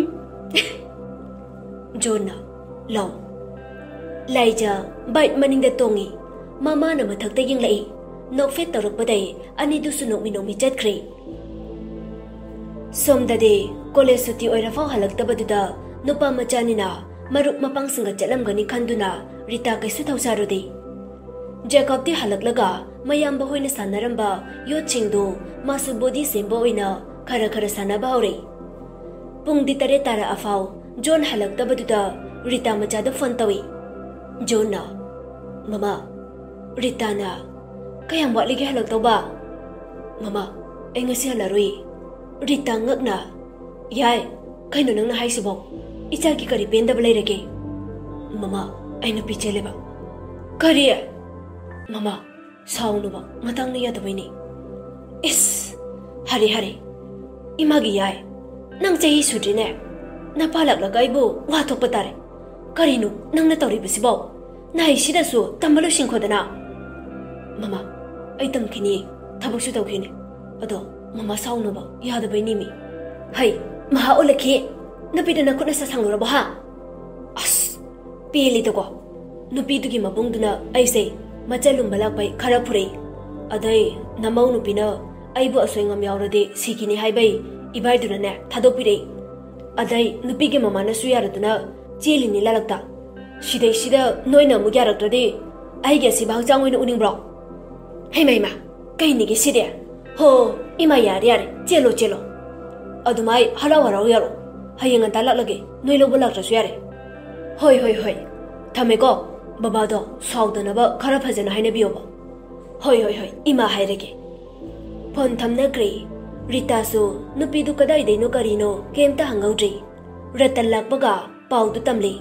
ꯖꯣꯟꯅ, "ꯂꯧ꯫" ꯂꯥꯏꯖ ꯕꯥꯏꯛ ꯃꯅꯤꯡꯗ ꯇꯣꯡꯉꯤ꯫ ꯃꯃꯥꯅ ꯃꯊꯛꯇ ꯌꯦꯡꯂꯛꯏ꯫ ꯅꯣꯛꯐꯦꯠ ꯇꯧꯔꯛꯄꯗꯩ ꯑꯅꯤꯗꯨꯁꯨ ꯅꯣꯛꯃꯤ ꯅꯣꯛꯃꯤ ꯆꯠꯈ꯭ꯔꯦ꯫ ꯁꯣꯝꯗꯗꯤ ꯀꯣꯂꯦꯖ ꯁꯨꯇꯤ ꯑꯣꯏꯔꯐꯥꯎ ꯍꯜꯂꯛꯇꯕꯗꯨꯗ ꯅꯨꯄꯥ ꯃꯆꯥꯅꯤꯅ ꯃꯔꯨꯞ ꯃꯄꯥꯡꯁꯤꯡꯒ ꯆꯠꯂꯝꯒꯅꯤ ꯈꯟꯗꯨꯅ ꯔꯤꯇꯥ ꯀꯩꯁꯨ ꯊꯧꯁꯥꯔꯨꯗꯦ꯫ ꯖꯦꯀꯣꯕꯇꯤ ꯍꯜꯂꯛꯂꯒ ꯃꯌꯥꯝꯕ ꯍꯣꯏꯅ ꯁꯥꯟꯅꯔꯝꯕ ꯌꯣꯠꯁꯤꯡꯗꯨ ꯃꯥꯁꯨ ꯕꯣꯗꯤ ꯁꯦꯝꯕ ꯑꯣꯏꯅ ꯈꯔ ꯈꯔ ꯁꯥꯟꯅꯕ ꯍꯧꯔꯛꯏ꯫ ꯄꯨꯡꯗꯤ ꯇꯔꯦꯠ ꯇꯥꯔꯛꯑꯐꯥꯎ ꯖꯣꯟ ꯍꯜꯂꯛꯇꯕꯗꯨꯗ ꯔꯤꯇꯥ ꯃꯆꯥꯗ ꯐꯣꯟ ꯇꯧꯏ꯫ ꯖꯣꯟꯅ, "ꯃꯃꯥ, ꯔꯤꯇꯥꯅ ꯀꯌꯥꯝ ꯋꯥꯠꯂꯤꯒꯦ ꯍꯜꯂꯛꯇꯧꯕ? ꯃꯃꯥ, ꯑꯩ ꯉꯁꯤ ꯍꯜꯂꯔꯣꯏ꯫ ꯔꯤꯇꯥ ꯉꯛꯅ, ꯌꯥꯏ, ꯀꯩꯅꯣ ꯅꯪꯅ ꯍꯥꯏꯁꯤꯕꯣ? ꯏꯆꯥꯒꯤ ꯀꯔꯤ ꯄꯦꯟꯗꯕ ꯂꯩꯔꯒꯦ? ꯃꯃꯥ, ꯑꯩ ꯅꯨꯄꯤ ꯆꯦꯜꯂꯦꯕ꯫ ꯀꯔꯤ? ꯃꯃꯥ, ꯁꯥꯎꯅꯨꯕ, ꯃꯇꯥꯡꯅ ꯌꯥꯗꯕꯩꯅꯤ꯫ ꯏꯁ! ꯍꯔꯦ, ꯍꯔꯦ꯫ ꯏꯃꯥꯒꯤ ꯌꯥꯏ, ꯅꯪ ꯆꯍꯤ ꯁꯨꯗ꯭ꯔꯤꯅꯦ꯫ ꯅꯄꯥ ꯂꯥꯛꯂꯒ ꯑꯩꯕꯨ ꯋꯥ ꯊꯣꯛꯄ ꯇꯥꯔꯦ꯫ ꯀꯔꯤꯅꯣ ꯅꯪꯅ ꯇꯧꯔꯤꯕꯁꯤꯕꯣ? ꯅꯍꯩꯁꯤꯗꯁꯨ ꯇꯝꯕ ꯂꯣꯏꯁꯤꯟꯈꯣꯗꯅ꯫ ꯃꯃꯥ, ꯑꯩ ꯇꯝꯈꯤꯅꯤ, ꯊꯕꯛꯁꯨ ꯇꯧꯈꯤꯅꯤ꯫ ꯑꯗꯣ ꯃꯃꯥ ꯁꯥꯎꯅꯕ ꯌꯥꯗꯕꯩꯅꯤꯃꯤ꯫ ꯍꯩ, ꯃꯍꯥ ꯑꯣꯜꯂꯛꯈꯤ꯫ ꯅꯨꯄꯤꯗ ꯅꯈꯨꯠ ꯅꯁꯥ ꯁꯥꯡꯂꯨꯔꯕꯣ ꯍꯥ? ꯑꯁ, ꯄꯦꯜꯂꯤꯗꯀꯣ꯫ ꯅꯨꯄꯤꯗꯨꯒꯤ ꯃꯕꯨꯡꯗꯨꯅ ꯑꯩꯁꯦ ꯃꯆꯜ ꯂꯨꯝꯕ ꯂꯥꯛꯄꯩ ꯈꯔ ꯐꯨꯔꯛꯏ꯫ ꯑꯗꯩ ꯅꯃꯧ ꯅꯨꯄꯤꯅ ꯑꯩꯕꯨ ꯑꯁꯣꯏ ꯉꯝ ꯌꯥꯎꯔꯗꯤ ꯁꯤꯈꯤꯅꯤ ꯍꯥꯏꯕꯩ ꯏꯕꯥꯏꯗꯨꯅꯅꯦ ꯊꯥꯗꯣꯛꯄꯤꯔꯛꯏ꯫ ꯑꯗꯩ ꯅꯨꯄꯤꯒꯤ ꯃꯃꯥꯅꯁꯨ ꯌꯥꯔꯗꯨꯅ ꯆꯦꯜꯂꯤꯅꯤ ꯂꯥꯂꯛꯇ꯫ ꯁꯤꯗꯩꯁꯤꯗ ꯅꯣꯏꯅ ꯑꯃꯨꯛ ꯌꯥꯔꯛꯇ꯭ꯔꯗꯤ ꯑꯩꯒꯤ ꯑꯁꯤꯕ ꯍꯛꯆꯥꯡ ꯑꯣꯏꯅ ꯎꯅꯤꯡꯕ꯭ꯔꯣ? ꯍꯩꯃ ꯍꯩꯃ, ꯀꯩꯅꯤꯒꯦ ꯁꯤꯗꯤ? ꯍꯣ, ꯏꯃꯥ, ꯌꯥꯔꯦ ꯌꯥꯔꯦ, ꯆꯦꯜꯂꯣ ꯆꯦꯜꯂꯣ꯫ ꯑꯗꯨꯃꯥꯏ ꯍꯔꯥꯎ ꯍꯔꯥꯎ ꯌꯥꯔꯣ꯫ ꯍꯌꯦꯡ ꯉꯟꯇꯥ ꯂꯥꯛꯂꯒꯦ, ꯅꯣꯏ ꯂꯧꯕ ꯂꯥꯛꯇ꯭ꯔꯁꯨ ꯌꯥꯔꯦ꯫ ꯍꯣꯏ ꯍꯣꯏ ꯍꯣꯏ, ꯊꯝꯃꯦꯀꯣ꯫ ꯕꯕꯥꯗꯣ ꯁꯥꯎꯗꯅꯕ ꯈꯔ ꯐꯖꯅ ꯍꯥꯏꯅꯕꯤꯌꯣꯕ꯫ ꯍꯣꯏ ꯍꯣꯏ ꯍꯣꯏ, ꯏꯃꯥ ꯍꯥꯏꯔꯒꯦ꯫ ꯐꯣꯟ ꯊꯝꯅꯈ꯭ꯔꯦ꯫ ꯔꯤꯇꯥꯁꯨ ꯅꯨꯄꯤꯗꯨ ꯀꯗꯥꯏꯗꯩꯅꯣ ꯀꯔꯤꯅꯣ ꯀꯩꯝꯇ ꯍꯪꯍꯧꯗ꯭ꯔꯦ꯫ ꯔꯇꯟ ꯂꯥꯛꯄꯒ ꯄꯥꯎꯗꯨ ꯇꯝꯂꯤ꯫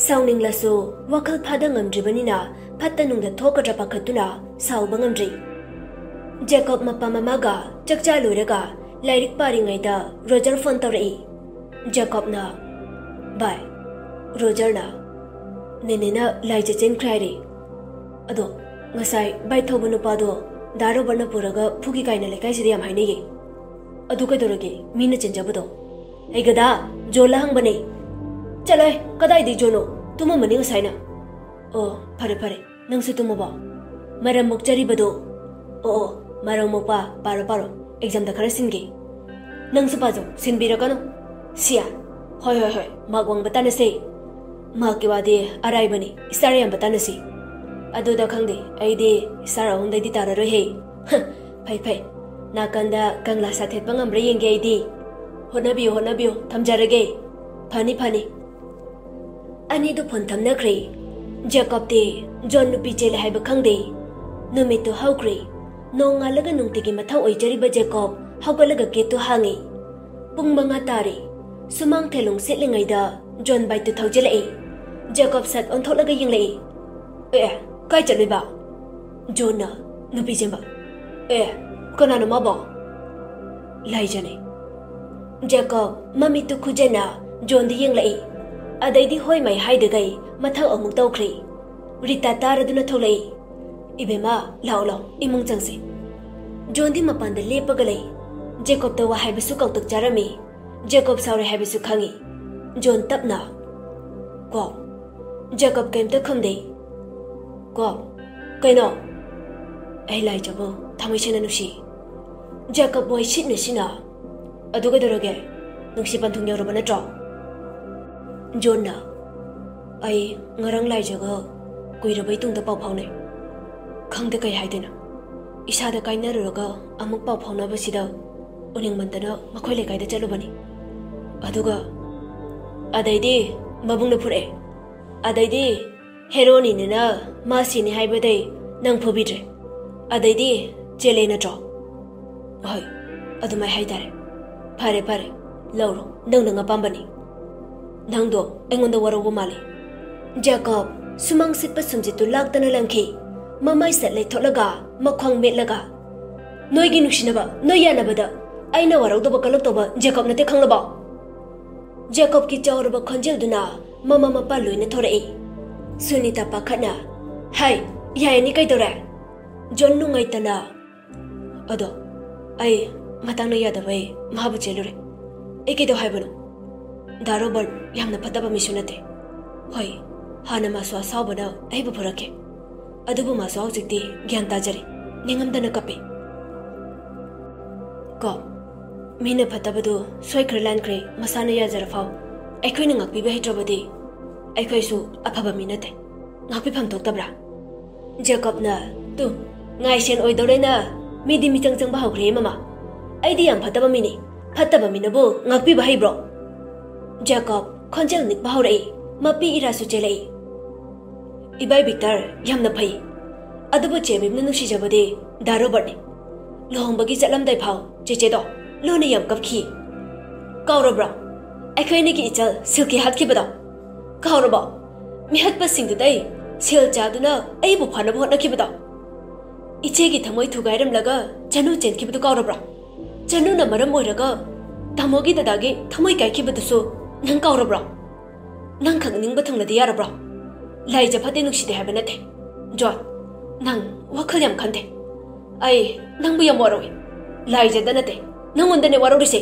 ꯁꯥꯎꯅꯤꯡꯂꯁꯨ ꯋꯥꯈꯜ ꯐꯥꯗ ꯉꯝꯗ꯭ꯔꯤꯕꯅꯤꯅ ꯐꯠꯇ ꯅꯨꯡꯗ ꯊꯣꯛꯀꯗ꯭ꯔꯥ ꯄꯥꯈꯠꯇꯨꯅ ꯁꯥꯎꯕ ꯉꯝꯗ꯭ꯔꯤ꯫ ꯖꯦꯀꯣꯕ ꯃꯄꯥ ꯃꯃꯥꯒ ꯆꯥꯛꯆꯥ ꯂꯣꯏꯔꯒ ꯂꯥꯏꯔꯤꯛ ꯄꯥꯔꯤꯉꯩꯗ ꯔꯣꯖꯔ ꯐꯣꯟ ꯇꯧꯔꯛꯏ꯫ ꯖꯦꯀꯣꯕꯅ, "ꯚꯥꯏ, ꯔꯣꯖꯔꯅ ꯅꯦꯅꯦꯅ ꯂꯥꯏ ꯆꯠꯆꯦꯟꯈ꯭ꯔꯦ ꯍꯥꯏꯔꯦ꯫ ꯑꯗꯣ ꯉꯁꯥꯏ ꯕꯥꯏꯛ ꯊꯧꯕ ꯅꯨꯄꯥꯗꯣ ꯗꯥ ꯔꯣꯕꯔꯠꯅ ꯄꯨꯔꯒ ꯐꯨꯈꯤ ꯀꯥꯏꯅ ꯂꯩꯀꯥꯏꯁꯤꯗ ꯌꯥꯝ ꯍꯥꯏꯅꯩꯌꯦ꯫ ꯑꯗꯨ ꯀꯩꯗꯧꯔꯒꯦ? ꯃꯤꯅ ꯆꯦꯟꯖꯕꯗꯣ?" "ꯑꯩꯒꯗ ꯖꯣꯟꯂ ꯍꯪꯕꯅꯦ꯫" "ꯆꯠꯂꯣꯍꯦ, ꯀꯗꯥꯏꯗꯩ ꯖꯣꯟꯅꯣ? ꯇꯨꯝꯃꯝꯃꯅꯤ ꯉꯁꯥꯏꯅ꯫" "ꯑꯣ, ꯐꯔꯦ ꯐꯔꯦ, ꯅꯪꯁꯨ ꯇꯨꯝꯃꯕꯣ?" "ꯃꯔꯝ ꯃꯣꯛꯆꯔꯤꯕꯗꯣ?" "ꯑꯣ ꯑꯣ, ꯃꯔꯝ ꯃꯣꯛꯄ ꯄꯥꯔꯣ ꯄꯥꯔꯣ, ꯑꯦꯛꯖꯥꯝꯗ ꯈꯔ ꯁꯤꯟꯒꯦ꯫" "ꯅꯪꯁꯨ ꯄꯥꯖꯧ, ꯁꯤꯟꯕꯤꯔꯛꯀꯅꯨ꯫" "ꯁꯤꯌꯥ, ꯍꯣꯏ ꯍꯣꯏ ꯍꯣꯏ, ꯃꯥꯔꯛ ꯋꯥꯡꯕ ꯇꯥꯟꯅꯁꯦ꯫" "ꯃꯍꯥꯛꯀꯤ ꯋꯥꯗꯤ ꯑꯔꯥꯏꯕꯅꯤ, ꯏꯁꯇꯥꯔ ꯌꯥꯝꯕ ꯇꯥꯟꯅꯁꯤ꯫" "ꯑꯗꯨꯗ ꯈꯪꯗꯦ, ꯑꯩꯗꯤ ꯏꯁꯇꯥꯔ ꯑꯍꯨꯝꯗꯩꯗꯤ ꯇꯥꯔꯔꯣꯏꯍꯦ꯫" "ꯍ, ꯐꯩ ꯐꯩ, ꯅꯥꯀꯟꯗ ꯀꯪꯂꯥ ꯁꯥꯊꯦꯠꯄ ꯉꯝꯕ꯭ꯔꯥ ꯌꯦꯡꯒꯦ ꯑꯩꯗꯤ꯫" "ꯍꯣꯠꯅꯕꯤꯌꯨ ꯍꯣꯠꯅꯕꯤꯌꯨ, ꯊꯝꯖꯔꯒꯦ꯫" "ꯐꯅꯤ ꯐꯅꯤ꯫" ꯑꯅꯤꯗꯨ ꯐꯣꯟ ꯊꯝꯅꯈ꯭ꯔꯦ꯫ ꯖꯦꯀꯣꯕꯇꯤ ꯖꯣꯟ ꯅꯨꯄꯤ ꯆꯦꯜꯂꯦ ꯍꯥꯏꯕ ꯈꯪꯗꯦ꯫ ꯅꯨꯃꯤꯠꯇꯨ ꯍꯧꯈ꯭ꯔꯦ꯫ ꯅꯣꯡꯉꯥꯜꯂꯒ ꯅꯨꯡꯇꯤꯒꯤ ꯃꯊꯧ ꯑꯣꯏꯖꯔꯤꯕ ꯖꯦꯀꯣꯕ ꯍꯧꯒꯠꯂꯒ ꯒꯦꯠꯇꯨ ꯍꯥꯡꯉꯤ꯫ ꯄꯨꯡ ꯃꯉꯥ ꯇꯥꯔꯦ꯫ ꯁꯨꯃꯥꯡ ꯊꯦꯂꯣꯡ ꯁꯤꯠꯂꯤꯉꯩꯗ ꯖꯣꯟ ꯕꯥꯏꯛꯇꯨ ꯊꯧꯖꯤꯜꯂꯛꯏ꯫ ꯖꯦꯀꯣꯕ ꯁꯠ ꯑꯣꯟꯊꯣꯛꯂꯒ ꯌꯦꯡꯂꯛꯏ꯫ "ꯑꯦ, ꯀꯥꯏ ꯆꯠꯂꯨꯏꯕ?" ꯖꯣꯟꯅ ꯅꯨꯄꯤ ꯆꯦꯟꯕ꯫ "ꯑꯦ, ꯀꯅꯥꯅꯣ ꯃꯥꯕꯣ?" "ꯂꯥꯏꯖꯅꯦ꯫" ꯖꯦꯀꯣꯕ ꯃꯃꯤꯠꯇꯨ ꯈꯨꯖꯟꯅ ꯖꯣꯟꯗ ꯌꯦꯡꯂꯛꯏ꯫ ꯑꯗꯩꯗꯤ ꯍꯣꯏ ꯃꯥꯏ ꯍꯥꯏꯗꯒꯩ ꯃꯊꯧ ꯑꯃꯨꯛ ꯇꯧꯈ꯭ꯔꯦ꯫ ꯔꯤꯇꯥ ꯇꯥꯔꯗꯨꯅ ꯊꯣꯛꯂꯛꯏ꯫ "ꯏꯕꯦꯝꯃ, ꯂꯥꯛꯑꯣ, ꯂꯥꯛꯑꯣ, ꯏꯃꯨꯡ ꯆꯪꯁꯤ꯫" ꯖꯣꯟꯗꯤ ꯃꯄꯥꯟꯗ ꯂꯦꯞꯄꯒ ꯂꯩ꯫ ꯖꯦꯀꯣꯕꯇ ꯋꯥ ꯍꯥꯏꯕꯁꯨ ꯀꯥꯎꯇꯛ ꯆꯥꯔꯝꯃꯤ꯫ ꯖꯦꯀꯣꯕ ꯁꯥꯎꯔꯦ ꯍꯥꯏꯕꯁꯨ ꯈꯪꯏ꯫ ꯖꯣꯟ ꯇꯞꯅ, "ꯀꯣ?" ꯖꯦꯀꯣꯕ ꯀꯩꯝꯇ ꯈꯨꯝꯗꯦ꯫ "ꯀꯣ, ꯀꯩꯅꯣ?" "ꯑꯩ ꯂꯥꯏꯖꯕꯨ ꯊꯃꯣꯏ ꯁꯦꯡꯅ ꯅꯨꯡꯁꯤ꯫" ꯖꯦꯀꯣꯕ ꯃꯣꯏ ꯁꯤꯠꯅ ꯁꯤꯠꯅ, "ꯑꯗꯨ ꯀꯩꯗꯧꯔꯒꯦ? ꯅꯨꯡꯁꯤ ꯄꯟꯊꯨꯡ ꯌꯧꯔꯕ ꯅꯠꯇ꯭ꯔꯣ?" ꯖꯣꯟꯅ, "ꯑꯩ ꯉꯔꯥꯡ ꯂꯥꯏꯖꯒ ꯀꯨꯏꯔꯕꯩ ꯇꯨꯡꯗ ꯄꯥꯎ ꯐꯥꯎꯅꯩ꯫ ꯈꯪꯗꯦ ꯀꯩ ꯍꯥꯏꯗꯣꯏꯅꯣ꯫ ꯏꯁꯥꯗ ꯀꯥꯏꯅꯔꯨꯔꯒ ꯑꯃꯨꯛ ꯄꯥꯎ ꯐꯥꯎꯅꯕꯁꯤꯗ ꯎꯅꯤꯡꯃꯟꯗꯅ ꯃꯈꯣꯏ ꯂꯩꯀꯥꯏꯗ ꯆꯠꯂꯨꯕꯅꯤ꯫ ꯑꯗꯨꯒ ꯑꯗꯩꯗꯤ ꯃꯕꯨꯡꯅ ꯐꯨꯔꯛꯑꯦ꯫ ꯑꯗꯩꯗꯤ ꯍꯦꯔꯣꯅꯤꯅꯤꯅ ꯃꯥ ꯁꯤꯅꯤ ꯍꯥꯏꯕꯗꯩ ꯅꯪ ꯐꯨꯕꯤꯗ꯭ꯔꯦ꯫ ꯑꯗꯩꯗꯤ ꯆꯦꯜꯂꯦ ꯅꯠꯇ꯭ꯔꯣ?" "ꯍꯣꯏ, ꯑꯗꯨꯃꯥꯏ ꯍꯥꯏꯇꯥꯔꯦ꯫" "ꯐꯔꯦ, ꯐꯔꯦ, ꯂꯧꯔꯣ, ꯅꯪ ꯅꯪ ꯑꯄꯥꯝꯕꯅꯤ꯫ ꯅꯪꯗꯣ ꯑꯩꯉꯣꯟꯗ ꯋꯥꯔꯧꯕ ꯃꯥꯜꯂꯤ꯫" ꯖꯦꯀꯣꯕ ꯁꯨꯃꯥꯡ ꯁꯤꯠꯄ ꯁꯨꯝꯖꯤꯠꯇꯨ ꯂꯥꯛꯇꯅ ꯂꯪꯈꯤ꯫ ꯃꯃꯥꯏ ꯁꯠ ꯂꯩꯊꯣꯛꯂꯒ, ꯃꯈ꯭ꯋꯥꯡ ꯃꯦꯠꯂꯒ, "ꯅꯣꯏꯒꯤ ꯅꯨꯡꯁꯤꯅꯕ, ꯅꯣꯏ ꯌꯥꯅꯕꯗ ꯑꯩꯅ ꯋꯥꯔꯧꯗꯕ ꯀꯜꯂꯛꯇꯧꯕ ꯖꯦꯀꯣꯕ ꯅꯠꯇꯦ, ꯈꯪꯂꯕꯣ?" ꯖꯦꯀꯣꯕꯀꯤ ꯆꯥꯎꯔꯕ ꯈꯣꯟꯖꯦꯜꯗꯨꯅ ꯃꯃꯥ ꯃꯄꯥ ꯂꯣꯏꯅ ꯊꯣꯔꯛꯏ꯫ ꯁꯨꯅꯤꯇꯥ ꯄꯥꯈꯠꯅ, "ꯍꯥꯏ, ꯌꯥꯏꯅꯤ, ꯀꯩꯗꯧꯔꯦ?" ꯖꯣꯟ ꯅꯨꯡꯉꯥꯏꯇꯅ, "ꯑꯗꯣ ꯑꯩ ꯃꯇꯥꯡꯅ ꯌꯥꯗꯕꯩ ꯃꯍꯥꯕꯨ ꯆꯦꯜꯂꯨꯔꯦ꯫ ꯑꯩ ꯀꯩꯗꯧ ꯍꯥꯏꯕꯅꯣ? ꯗꯥ ꯔꯣꯕꯔꯠ ꯌꯥꯝꯅ ꯐꯠꯇꯕ ꯃꯤꯁꯨ ꯅꯠꯇꯦ꯫ ꯍꯣꯏ, ꯍꯥꯟꯅ ꯃꯥꯁꯨ ꯑꯁꯥꯎꯕꯅ ꯑꯩꯕꯨ ꯐꯨꯔꯛꯈꯤ, ꯑꯗꯨꯕꯨ ꯃꯥꯁꯨ ꯍꯧꯖꯤꯛꯇꯤ ꯒ꯭ꯌꯥꯟ ꯇꯥꯖꯔꯦ, ꯅꯤꯡꯉꯝꯗꯅ ꯀꯞꯄꯤ꯫ ꯀꯣ, ꯃꯤꯅ ꯐꯠꯇꯕꯗꯨ ꯁꯣꯏꯈ꯭ꯔꯦ ꯂꯥꯟꯈ꯭ꯔꯦ, ꯃꯁꯥꯅ ꯌꯥꯖꯔ ꯐꯥꯎ꯫ ꯑꯩꯈꯣꯏꯅ ꯉꯥꯛꯄꯤꯕ ꯍꯩꯇ꯭ꯔꯕꯗꯤ ꯑꯩꯈꯣꯏꯁꯨ ꯑꯐꯕ ꯃꯤ ꯅꯠꯇꯦ꯫ ꯉꯥꯛꯄꯤꯐꯝ ꯊꯣꯛꯇꯕ꯭ꯔꯥ?" ꯖꯦꯀꯣꯕꯅ, "ꯇꯨ, ꯉꯥꯏꯁꯦꯟ ꯑꯣꯏꯗꯧꯔꯦꯅ, ꯃꯤꯗꯤ ꯃꯤꯆꯪ ꯆꯪꯕ ꯍꯧꯈ꯭ꯔꯦ, ꯃꯃꯥ꯫ ꯑꯩꯗꯤ ꯌꯥꯝ ꯐꯠꯇꯕ ꯃꯤꯅꯤ꯫ ꯐꯠꯇꯕ ꯃꯤꯅꯕꯨ ꯉꯥꯛꯄꯤꯕ ꯍꯩꯕ꯭ꯔꯣ?" ꯖꯦꯀꯣꯕ ꯈꯣꯟꯖꯦꯜ ꯅꯤꯛꯄ ꯍꯧꯔꯛꯏ꯫ ꯃꯄꯤ ꯏꯔꯥꯁꯨ ꯆꯦꯜꯂꯛꯏ꯫ "ꯏꯕꯥꯏ ꯚꯤꯛꯇꯔ, ꯌꯥꯝꯅ ꯐꯩ꯫ ꯑꯗꯨꯕꯨ ꯆꯦꯕꯤꯝꯅ ꯅꯨꯡꯁꯤꯖꯕꯗꯤ ꯗꯥ ꯔꯣꯕꯔꯠꯅꯤ꯫ ꯂꯨꯍꯣꯡꯕꯒꯤ ꯆꯠꯂꯝꯗꯥꯏ ꯐꯥꯎ ꯆꯦꯆꯦꯗꯣ ꯂꯨꯅ ꯌꯥꯝ ꯀꯞꯈꯤ꯫ ꯀꯥꯎꯔꯕ꯭ꯔꯣ? ꯑꯩꯈꯣꯏ ꯑꯅꯤꯒꯤ ꯏꯆꯜ ꯁꯤꯜꯀꯤ ꯍꯥꯠꯈꯤꯕꯗꯣ ꯀꯥꯎꯔꯕꯣ? ꯃꯤꯍꯠꯄꯁꯤꯡꯗꯨꯗꯩ ꯁꯦꯜ ꯆꯥꯗꯨꯅ ꯑꯩꯕꯨ ꯐꯥꯅꯕ ꯍꯣꯠꯅꯈꯤꯕꯗꯣ꯫ ꯏꯆꯦꯒꯤ ꯊꯃꯣꯏ ꯊꯨꯒꯥꯏꯔꯝꯂꯒ ꯆꯅꯨ ꯆꯦꯟꯈꯤꯕꯗꯨ ꯀꯥꯎꯔꯕ꯭ꯔꯣ? ꯆꯅꯨꯅ ꯃꯔꯝ ꯑꯣꯏꯔꯒ ꯇꯥꯃꯣꯒꯤ ꯗꯗꯥꯒꯤ ꯊꯃꯣꯏ ꯀꯥꯏꯈꯤꯕꯗꯨꯁꯨ ꯅꯪ ꯀꯥꯎꯔꯕ꯭ꯔꯣ? ꯅꯪ ꯈꯛ ꯅꯤꯡꯕ ꯊꯨꯡꯂꯗꯤ ꯌꯥꯔꯕ꯭ꯔꯣ? ꯂꯥꯏꯖ ꯐꯠꯇꯦ ꯅꯨꯡꯁꯤꯗꯦ ꯍꯥꯏꯕ ꯅꯠꯇꯦ꯫ ꯖꯣꯟ, ꯅꯪ ꯋꯥꯈꯜ ꯌꯥꯝ ꯈꯟꯗꯦ꯫ ꯑꯩ ꯅꯪꯕꯨ ꯌꯥꯝ ꯋꯥꯔꯧꯏ꯫ ꯂꯥꯏꯖꯗ ꯅꯠꯇꯦ, ꯅꯪꯉꯣꯟꯗꯅꯦ ꯋꯥꯔꯧꯔꯤꯁꯦ꯫